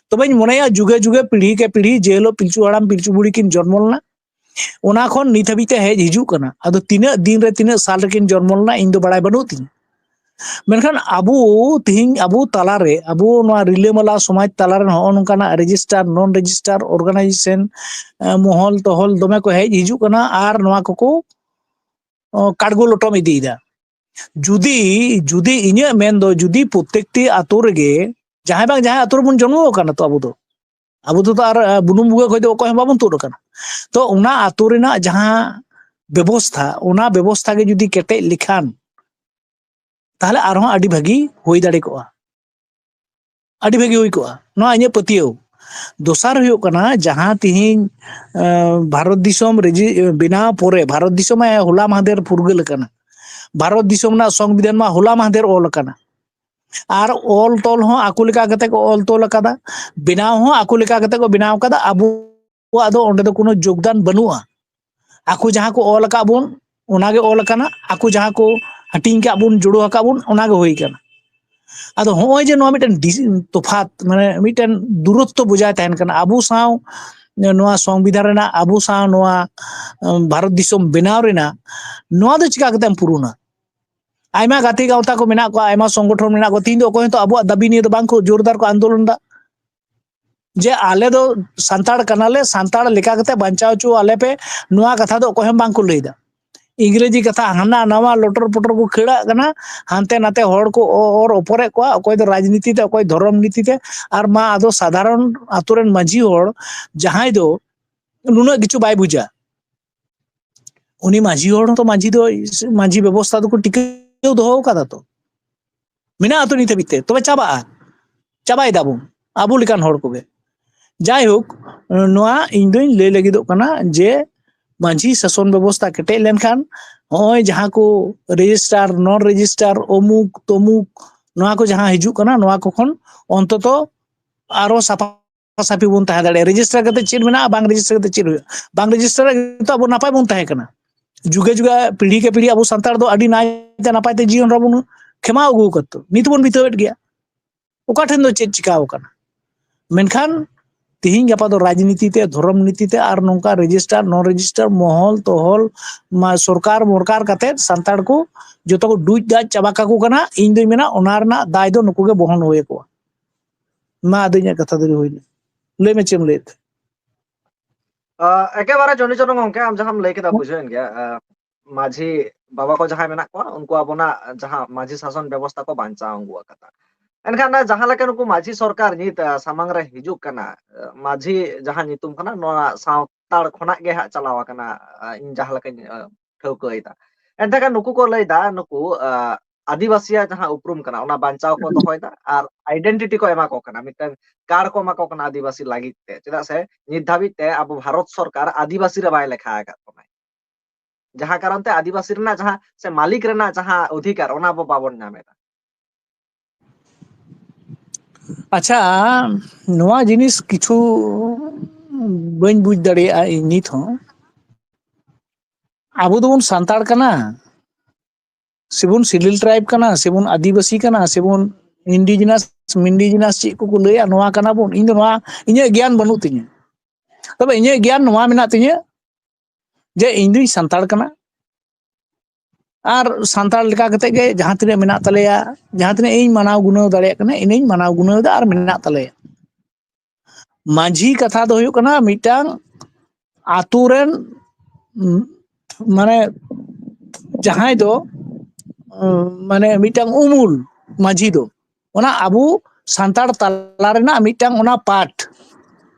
ᱛᱚᱵᱮᱧ ᱢᱚᱱᱮᱭᱟ ᱡᱩᱜᱮ ᱡᱩᱜᱮ, ᱯᱤᱲᱦᱤ ᱠᱮ ᱯᱤᱲᱦᱤ, ᱡᱮ ᱦᱤᱞᱳᱜ ᱯᱤᱞᱪᱩ ᱦᱟᱲᱟᱢ ᱯᱤᱞᱪᱩ ᱵᱩᱲᱦᱤ ᱠᱤᱱ ᱡᱚᱱᱢᱚ ᱞᱮᱱᱟ, ᱚᱱᱟ ᱠᱷᱚᱱ ᱱᱤᱛ ᱦᱟᱹᱵᱤᱡ ᱛᱮ ᱦᱮᱡ ᱦᱤᱡᱩᱜ ᱠᱟᱱᱟ᱾ ᱟᱫᱚ ᱛᱤᱱᱟᱹᱜ ᱫᱤᱱ ᱨᱮ ᱛᱤᱱᱟᱹᱜ ᱥᱟᱞ ᱨᱮᱠᱤᱱ ᱡᱚᱱᱢᱚ ᱞᱮᱱᱟ, ᱤᱧ ᱫᱚ ᱵᱟᱲᱟᱭ ᱵᱟᱹᱱᱩᱜ ᱛᱤᱧᱟᱹ᱾ ᱢᱮᱱᱠᱷᱟᱱ ᱟᱵᱚ ᱛᱤᱦᱤᱧ ᱟᱵᱚ ᱛᱟᱞᱟᱨᱮ, ᱟᱵᱚ ᱱᱚᱣᱟ ᱨᱤᱞᱟᱹᱢᱟᱞᱟ ᱥᱚᱢᱟᱡᱽ ᱛᱟᱞᱟᱨᱮ ᱱᱚᱜᱼᱚ ᱱᱚᱝᱠᱟᱱᱟᱜ register, non register organization, ᱢᱚᱦᱚᱞ ᱛᱚᱦᱚᱞ ᱫᱚᱢᱮ ᱠᱚ ᱦᱮᱡ ᱦᱤᱡᱩᱜ ᱠᱟᱱᱟ ᱟᱨ ᱱᱚᱣᱟ ᱠᱚᱠᱚ ᱠᱟᱲᱜᱚ ᱞᱚᱴᱚᱢ ᱤᱫᱤᱭᱮᱫᱟ᱾ ᱡᱩᱫᱤ, ᱡᱩᱫᱤ ᱤᱧᱟᱹᱜ ᱢᱮᱱ ᱫᱚ, ᱡᱩᱫᱤ ᱯᱨᱚᱛᱮᱠᱴᱤ ᱟᱛᱳ ᱨᱮᱜᱮ, ᱡᱟᱦᱟᱸᱭ ᱵᱟᱝ ᱡᱟᱦᱟᱸᱭ ᱟᱛᱳ ᱨᱮᱵᱚᱱ ᱡᱚᱱᱢᱚ ᱟᱠᱟᱱᱟ ᱛᱚ ᱟᱵᱚ ᱫᱚ, ᱟᱵᱚ ᱫᱚ ᱟᱨ ᱵᱩᱱᱩᱢ ᱵᱩᱜᱟᱹ ᱠᱷᱚᱱ ᱫᱚ ᱚᱠᱚᱭ ᱦᱚᱸ ᱵᱟᱵᱚᱱ ᱛᱩᱫ ᱟᱠᱟᱱᱟ᱾ ᱛᱚ ᱚᱱᱟ ᱟᱛᱳ ᱨᱮᱱᱟᱜ ᱡᱟᱦᱟᱸ ᱵᱮᱵᱚᱥᱛᱷᱟ, ᱚᱱᱟ ᱵᱮᱵᱚᱥᱛᱷᱟ ᱜᱮ ᱡᱩᱫᱤ ᱠᱮᱴᱮᱡ ᱞᱮᱠᱷᱟᱱ, ᱛᱟᱦᱚᱞᱮ ᱟᱨᱦᱚᱸ ᱟᱹᱰᱤ ᱵᱷᱟᱹᱜᱤ ᱦᱩᱭ ᱫᱟᱲᱮ ᱠᱚᱜᱼᱟ, ᱟᱹᱰᱤ ᱵᱷᱟᱹᱜᱤ ᱦᱩᱭ ᱠᱚᱜᱼᱟ, ᱱᱚᱣᱟ ᱤᱧᱟᱹᱜ ᱯᱟᱹᱛᱭᱟᱹᱣ᱾ ᱫᱚᱥᱟᱨ ᱦᱩᱭᱩᱜ ᱠᱟᱱᱟ, ᱡᱟᱦᱟᱸ ᱛᱤᱦᱤᱧ ᱵᱷᱟᱨᱚᱛ ᱫᱤᱥᱚᱢ ᱵᱮᱱᱟᱣ ᱯᱚᱨᱮ, ᱵᱷᱟᱨᱚᱛ ᱫᱤᱥᱚᱢ ᱦᱚᱞᱟ ᱢᱟᱦᱫᱮᱨ ᱯᱷᱩᱨᱜᱟᱹᱞ ᱟᱠᱟᱱᱟ, ᱵᱷᱟᱨᱚᱛ ᱫᱤᱥᱚᱢ ᱨᱮᱱᱟᱜ ᱥᱚᱝᱵᱤᱫᱷᱟᱱ ᱢᱟ ᱦᱚᱞᱟ ᱢᱟᱦᱫᱮᱨ ᱚᱞ ᱟᱠᱟᱱᱟ᱾ ᱟᱨ ᱚᱞ ᱛᱚᱞ ᱦᱚᱸ ᱟᱠᱚ ᱞᱮᱠᱟ ᱠᱟᱛᱮ ᱠᱚ ᱚᱞ ᱛᱚᱞ ᱟᱠᱟᱫᱟ, ᱵᱮᱱᱟᱣ ᱦᱚᱸ ᱟᱠᱚ ᱞᱮᱠᱟ ᱠᱟᱛᱮ ᱠᱚ ᱵᱮᱱᱟᱣ ᱟᱠᱟᱫᱟ᱾ ᱟᱵᱚᱣᱟᱜ ᱫᱚ ᱚᱸᱰᱮ ᱫᱚ ᱠᱳᱱᱳ ᱡᱳᱜᱽᱫᱟᱱ ᱵᱟᱹᱱᱩᱜᱼᱟ᱾ ᱟᱠᱚ ᱡᱟᱦᱟᱸ ᱠᱚ ᱚᱞ ᱟᱠᱟᱫ ᱵᱚᱱ, ᱚᱱᱟᱜᱮ ᱚᱞ ᱟᱠᱟᱱᱟ᱾ ᱟᱠᱚ ᱡᱟᱦᱟᱸ ᱠᱚ ᱦᱟᱹᱴᱤᱧ ᱟᱠᱟᱫ ᱵᱚᱱ, ᱡᱩᱲᱟᱹ ᱟᱠᱟᱫ ᱵᱚᱱ, ᱚᱱᱟᱜᱮ ᱦᱩᱭ ᱟᱠᱟᱱᱟ᱾ ᱟᱫᱚ ᱦᱚᱸᱜᱼᱚᱭ ᱡᱮ ᱱᱚᱣᱟ ᱢᱤᱫᱴᱮᱱ ᱛᱚᱯᱷᱟᱛ, ᱢᱟᱱᱮ ᱢᱤᱫᱴᱮᱱ ᱫᱩᱨᱚᱛᱛᱚ ᱵᱚᱡᱟᱭ ᱛᱟᱦᱮᱱ ᱠᱟᱱᱟ ᱟᱵᱚ ᱥᱟᱶ, ᱱᱚᱣᱟ ᱥᱚᱝᱵᱤᱫᱷᱟᱱ ᱨᱮᱱᱟᱜ, ᱟᱵᱚ ᱥᱟᱶ ᱱᱚᱣᱟ ᱵᱷᱟᱨᱚᱛ ᱫᱤᱥᱚᱢ ᱵᱮᱱᱟᱣ ᱨᱮᱱᱟᱜ, ᱱᱚᱣᱟ ᱫᱚ ᱪᱤᱠᱟ ᱠᱟᱛᱮᱢ ᱯᱩᱨᱩᱱᱟ? ᱟᱭᱢᱟ ᱜᱟᱛᱮ ᱜᱟᱶᱛᱟ ᱠᱚ ᱢᱮᱱᱟᱜ ᱠᱚᱣᱟ, ᱟᱭᱢᱟ ᱥᱚᱝᱜᱚᱴᱷᱚᱱ ᱢᱮᱱᱟᱜ ᱠᱚᱣᱟ, ᱛᱤᱦᱤᱧ ᱫᱚ ᱚᱠᱚᱭ ᱦᱚᱸᱛᱚ ᱟᱵᱚᱣᱟᱜ ᱫᱟᱹᱵᱤ ᱱᱤᱭᱮ ᱫᱚ ᱵᱟᱝ ᱠᱚ ᱡᱳᱨᱫᱟᱨ ᱠᱚ ᱟᱱᱫᱳᱞᱚᱱ ᱫᱟ ᱡᱮ ᱟᱞᱮ ᱫᱚ ᱥᱟᱱᱛᱟᱲ ᱠᱟᱱᱟᱞᱮ, ᱥᱟᱱᱛᱟᱲ ᱞᱮᱠᱟ ᱠᱟᱛᱮ ᱵᱟᱧᱪᱟᱣ ᱦᱚᱪᱚ ᱟᱞᱮ ᱯᱮ, ᱱᱚᱣᱟ ᱠᱟᱛᱷᱟ ᱫᱚ ᱚᱠᱚᱭ ᱦᱚᱸ ᱵᱟᱝ ᱠᱚ ᱞᱟᱹᱭ ᱫᱟ᱾ ᱤᱝᱨᱮᱡᱤ ᱠᱟᱛᱷᱟ ᱦᱟᱱᱟ ᱱᱟᱣᱟ ᱞᱚᱴᱚᱨ ᱯᱚᱴᱚᱨ ᱠᱚ ᱠᱷᱟᱹᱲᱟᱜ ᱠᱟᱱᱟ, ᱦᱟᱱᱛᱮ ᱱᱟᱛᱮ ᱦᱚᱲ ᱠᱚ ᱚ-, ᱚᱨ ᱚᱯᱚᱨᱮᱫ ᱠᱚᱣᱟ, ᱚᱠᱚᱭ ᱫᱚ ᱨᱟᱡᱽᱱᱤᱛᱤ ᱛᱮ, ᱚᱠᱚᱭ ᱫᱷᱚᱨᱚᱢ ᱱᱤᱛᱤ ᱛᱮ᱾ ᱟᱨ ᱢᱟ ᱟᱫᱚ ᱥᱟᱫᱷᱟᱨᱚᱱ ᱟᱛᱳ ᱨᱮᱱ ᱢᱟᱹᱡᱷᱤ ᱦᱚᱲ ᱡᱟᱦᱟᱸᱭ ᱫᱚ ᱱᱩᱱᱟᱹᱜ ᱠᱤᱪᱷᱩ ᱵᱟᱭ ᱵᱩᱡᱟ, ᱩᱱᱤ ᱢᱟᱹᱡᱷᱤ ᱦᱚᱲ ᱦᱚᱸᱛᱚ ᱢᱟᱹᱡᱷᱤ ᱫᱚ, ᱢᱟᱹᱡᱷᱤ ᱵᱮᱵᱚᱥᱛᱷᱟ ᱫᱚᱠᱚ ᱴᱤᱠᱟᱹᱣ ᱫᱚᱦᱚ ᱟᱠᱟᱫᱟ ᱛᱚ, ᱢᱮᱱᱟᱜᱼᱟ ᱛᱚ ᱱᱤᱛ ᱦᱟᱹᱵᱤᱡ ᱛᱮ, ᱛᱚᱵᱮ ᱪᱟᱵᱟᱜᱼᱟ, ᱪᱟᱵᱟᱭ ᱫᱟᱵᱚᱱ ᱟᱵᱚ ᱞᱮᱠᱟᱱ ᱦᱚᱲ ᱠᱚᱜᱮ᱾ ᱡᱟᱭᱦᱳᱠ, ᱱᱚᱣᱟ ᱤᱧ ᱫᱚᱧ ᱞᱟᱹᱭ ᱞᱟᱹᱜᱤᱫᱚᱜ ᱠᱟᱱᱟ ᱡᱮ ᱢᱟᱹᱡᱷᱤ ᱥᱟᱥᱚᱱ ᱵᱮᱵᱚᱥᱛᱷᱟ ᱠᱮᱴᱮᱡ ᱞᱮᱱᱠᱷᱟᱱ, ᱱᱚᱜᱼᱚᱭ ᱡᱟᱦᱟᱸ ᱠᱚ register, non register, ᱚᱢᱩᱠ ᱛᱚᱢᱩᱠ, ᱱᱚᱣᱟ ᱠᱚ ᱡᱟᱦᱟᱸ ᱦᱤᱡᱩᱜ ᱠᱟᱱᱟ, ᱱᱚᱣᱟ ᱠᱚ ᱠᱷᱚᱱ ᱚᱱᱛᱚᱛᱚ ᱟᱨᱚ ᱥᱟᱯᱷᱟ ᱥᱟᱯᱷᱟᱥᱟᱯᱷᱤ ᱵᱚᱱ ᱛᱟᱦᱮᱸ ᱫᱟᱲᱮᱭᱟᱜᱼᱟ᱾ ᱨᱮᱡᱤᱥᱴᱟᱨ ᱠᱟᱛᱮ ᱪᱮᱫ ᱢᱮᱱᱟᱜᱼᱟ, ᱵᱟᱝ ᱨᱮᱡᱤᱥᱴᱟᱨ ᱠᱟᱛᱮ ᱪᱮᱫ ᱦᱩᱭᱩᱜᱼᱟ? ᱵᱟᱝ ᱨᱮᱡᱤᱥᱴᱟᱨ ᱠᱟᱛᱮ ᱟᱵᱚ ᱱᱟᱯᱟᱭ ᱵᱚᱱ ᱛᱟᱦᱮᱸ ᱠᱟᱱᱟ᱾ ᱡᱩᱜᱮ ᱡᱩᱜᱮ, ᱯᱤᱲᱦᱤ ᱠᱮ ᱯᱤᱲᱦᱤ ᱟᱵᱚ ᱥᱟᱱᱛᱟᱲ ᱫᱚ ᱟᱹᱰᱤ ᱱᱟᱭᱛᱮ ᱱᱟᱯᱟᱭ ᱛᱮ ᱡᱤᱭᱚᱱ ᱨᱮᱵᱚᱱ ᱠᱷᱮᱢᱟᱣ ᱟᱹᱜᱩ ᱟᱠᱟᱫ᱾ ᱱᱤᱛ ᱵᱚᱱ ᱵᱤᱛᱟᱹᱣᱮᱫ ᱜᱮᱭᱟ᱾ ᱚᱠᱟ ᱴᱷᱮᱱ ᱫᱚ ᱪᱮᱫ ᱪᱤᱠᱟᱣ ᱟᱠᱟᱱᱟ? ᱢᱮᱱᱠᱷᱟᱱ ᱛᱤᱦᱤᱧ ᱜᱟᱯᱟ ᱫᱚ ᱨᱟᱡᱽᱱᱤᱛᱤ ᱛᱮ, ᱫᱷᱚᱨᱚᱢ ᱱᱤᱛᱤ ᱛᱮ ᱟᱨ ᱱᱚᱝᱠᱟ ᱨᱮᱡᱤᱥᱴᱟᱨ, ᱱᱚᱱ ᱨᱮᱡᱤᱥᱴᱟᱨ, ᱢᱚᱦᱚᱞ ᱛᱚᱦᱚᱞ, ᱢᱟ ᱥᱚᱨᱠᱟᱨ ᱢᱚᱨᱠᱟᱨ ᱠᱟᱛᱮ ᱥᱟᱱᱛᱟᱲ ᱠᱚ ᱡᱚᱛᱚ ᱠᱚ ᱰᱩᱡ ᱫᱟᱡ ᱪᱟᱵᱟ ᱠᱟᱠᱚ ᱠᱟᱱᱟ᱾ ᱤᱧ ᱫᱩᱧ ᱢᱮᱱᱟ ᱚᱱᱟ ᱨᱮᱱᱟᱜ ᱫᱟᱭ ᱫᱚ ᱱᱩᱠᱩ ᱜᱮ ᱵᱚᱦᱚᱱ ᱦᱩᱭ ᱟᱠᱚᱣᱟ᱾ ᱢᱟ ᱟᱫᱚ ᱤᱧᱟᱹᱜ ᱠᱟᱛᱷᱟ ᱫᱚ ᱦᱩᱭᱱᱟ᱾ ᱞᱟᱹᱭ ᱢᱮ ᱪᱮᱫ ᱮᱢ ᱞᱟᱹᱭᱮᱫ ᱛᱟᱦᱮᱸ? ᱟᱸ, ᱮᱠᱮᱵᱟᱨᱮ ᱪᱚᱱᱰᱤ ᱪᱚᱨᱚᱱ ᱜᱚᱝᱠᱮ, ᱟᱢ ᱡᱟᱦᱟᱸᱢ ᱞᱟᱹᱭ ᱠᱮᱫᱟ ᱵᱩᱡᱷᱟᱹᱣᱮᱱ ᱜᱮᱭᱟ᱾ ᱟᱸ, ᱢᱟᱹᱡᱷᱤ ᱵᱟᱵᱟ ᱠᱚ ᱡᱟᱦᱟᱸᱭ ᱢᱮᱱᱟᱜ ᱠᱚᱣᱟ, ᱩᱱᱠᱩ ᱟᱵᱚᱱᱟᱜ ᱡᱟᱦᱟᱸ ᱢᱟᱹᱡᱷᱤ ᱥᱟᱥᱚᱱ ᱵᱮᱵᱚᱥᱛᱷᱟ ᱠᱚ ᱵᱟᱧᱪᱟᱣ ᱟᱹᱜᱩ ᱟᱠᱟᱫᱟ᱾ ᱮᱱᱠᱷᱟᱱ ᱚᱱᱟ ᱡᱟᱦᱟᱸ ᱞᱮᱠᱟ ᱱᱩᱠᱩ ᱢᱟᱹᱡᱷᱤ ᱥᱚᱨᱠᱟᱨ ᱱᱤᱛ, ᱟᱸ, ᱥᱟᱢᱟᱝ ᱨᱮ ᱦᱤᱡᱩᱜ ᱠᱟᱱᱟ, ᱟᱸ, ᱢᱟᱹᱡᱷᱤ ᱡᱟᱦᱟᱸ ᱧᱩᱛᱩᱢ ᱠᱟᱱᱟ, ᱱᱚᱣᱟ ᱥᱟᱱᱛᱟᱲ ᱠᱷᱚᱱᱟᱜ ᱜᱮ ᱦᱟᱸᱜ ᱪᱟᱞᱟᱣ ᱟᱠᱟᱱᱟ, ᱟᱸ, ᱤᱧ ᱡᱟᱦᱟᱸ ᱞᱮᱠᱟᱧ, ᱟᱸ, ᱴᱷᱟᱹᱣᱠᱟᱹᱭᱮᱫᱟ᱾ ᱮᱱᱛᱮ ᱠᱷᱟᱱ ᱱᱩᱠᱩ ᱠᱚ ᱞᱟᱹᱭᱫᱟ, ᱱᱩᱠᱩ, ᱟᱸ, ᱟᱹᱫᱤᱵᱟᱹᱥᱤᱭᱟᱜ ᱡᱟᱦᱟᱸ ᱩᱯᱨᱩᱢ ᱠᱟᱱᱟ, ᱚᱱᱟ ᱵᱟᱧᱪᱟᱣ ᱠᱚ ᱫᱚᱦᱚᱭᱮᱫᱟ ᱟᱨ ᱟᱭᱰᱮᱱᱴᱤᱴᱤ ᱠᱚ ᱮᱢᱟ ᱠᱚ ᱠᱟᱱᱟ, ᱢᱤᱫᱴᱟᱝ ᱠᱟᱨᱰ ᱠᱚ ᱮᱢᱟ ᱠᱚ ᱠᱟᱱᱟ ᱟᱹᱫᱤᱵᱟᱹᱥᱤ ᱞᱟᱹᱜᱤᱫ ᱛᱮ᱾ ᱪᱮᱫᱟᱜ ᱥᱮ ᱱᱤᱛ ᱫᱷᱟᱹᱵᱤᱡ ᱛᱮ ᱟᱵᱚ ᱵᱷᱟᱨᱚᱛ ᱥᱚᱨᱠᱟᱨ ᱟᱹᱫᱤᱵᱟᱹᱥᱤ ᱨᱮ ᱵᱟᱭ ᱞᱮᱠᱷᱟ ᱟᱠᱟᱫ ᱵᱚᱱᱟᱭ, ᱡᱟᱦᱟᱸ ᱠᱟᱨᱚᱱ ᱛᱮ ᱟᱹᱫᱤᱵᱟᱹᱥᱤ ᱨᱮᱱᱟᱜ ᱡᱟᱦᱟᱸ, ᱥᱮ ᱢᱟᱹᱞᱤᱠ ᱨᱮᱱᱟᱜ ᱡᱟᱦᱟᱸ ᱚᱫᱷᱤᱠᱟᱨ, ᱚᱱᱟ ᱵᱚ ᱵᱟᱵᱚᱱ ᱧᱟᱢ ᱮᱫᱟ᱾ ᱟᱪᱪᱷᱟ, ᱱᱚᱣᱟ ᱡᱤᱱᱤᱥ ᱠᱤᱪᱷᱩ ᱵᱟᱹᱧ ᱵᱩᱡᱽ ᱫᱟᱲᱮᱭᱟᱜᱼᱟ ᱤᱧ ᱱᱤᱛ ᱦᱚᱸ᱾ ᱟᱵᱚ ᱫᱚᱵᱚᱱ ᱥᱟᱱᱛᱟᱲ ᱠᱟᱱᱟ, ᱥᱮᱵᱚᱱ ᱥᱤᱰᱤᱞ ᱴᱨᱟᱭᱤᱵᱽ ᱠᱟᱱᱟ, ᱥᱮᱵᱚᱱ ᱟᱹᱫᱤᱵᱟᱹᱥᱤ ᱠᱟᱱᱟ, ᱥᱮᱵᱚᱱ ᱤᱱᱰᱤᱡᱤᱱᱟᱥ, ᱢᱤᱱᱰᱤᱡᱤᱱᱟᱥ ᱪᱮᱫ ᱠᱚᱠᱚ ᱞᱟᱹᱭᱟ, ᱱᱚᱣᱟ ᱠᱟᱱᱟ ᱵᱚᱱ᱾ ᱤᱧ ᱫᱚ ᱱᱚᱣᱟ, ᱤᱧᱟᱹᱜ ᱜᱮᱭᱟᱱ ᱵᱟᱹᱱᱩᱜ ᱛᱤᱧᱟᱹ᱾ ᱛᱚᱵᱮ ᱤᱧᱟᱹᱜ ᱜᱮᱭᱟᱱ ᱱᱚᱣᱟ ᱢᱮᱱᱟᱜ ᱛᱤᱧᱟᱹ ᱡᱮ ᱤᱧ ᱫᱩᱧ ᱥᱟᱱᱛᱟᱲ ᱠᱟᱱᱟ, ᱟᱨ ᱥᱟᱱᱛᱟᱲ ᱞᱮᱠᱟ ᱠᱟᱛᱮ ᱜᱮ ᱡᱟᱦᱟᱸ ᱛᱤᱱᱟᱹᱜ ᱢᱮᱱᱟᱜ ᱛᱟᱞᱮᱭᱟ, ᱡᱟᱦᱟᱸ ᱛᱤᱱᱟᱹᱜ ᱤᱧ ᱢᱟᱱᱟᱣ ᱜᱩᱱᱟᱹᱣ ᱫᱟᱲᱮᱭᱟᱜ ᱠᱟᱱᱟ, ᱤᱱᱟᱹᱧ ᱢᱟᱱᱟᱣ ᱜᱩᱱᱟᱹᱣ ᱮᱫᱟ ᱟᱨ ᱢᱮᱱᱟᱜ ᱛᱟᱞᱮᱭᱟ᱾ ᱢᱟᱹᱡᱷᱤ ᱠᱟᱛᱷᱟ ᱫᱚ ᱦᱩᱭᱩᱜ ᱠᱟᱱᱟ ᱢᱤᱫᱴᱟᱝ ᱟᱛᱳ ᱨᱮᱱ, ᱩᱸ, ᱢᱟᱱᱮ ᱡᱟᱦᱟᱸᱭ ᱫᱚ, ᱩᱸ, ᱢᱟᱱᱮ ᱢᱤᱫᱴᱟᱝ ᱩᱢᱩᱞ ᱢᱟᱹᱡᱷᱤ ᱫᱚ, ᱚᱱᱟ ᱟᱵᱚ ᱥᱟᱱᱛᱟᱲ ᱛᱟᱞᱟ ᱨᱮᱱᱟᱜ ᱢᱤᱫᱴᱟᱝ ᱚᱱᱟ ᱯᱟᱨᱴ,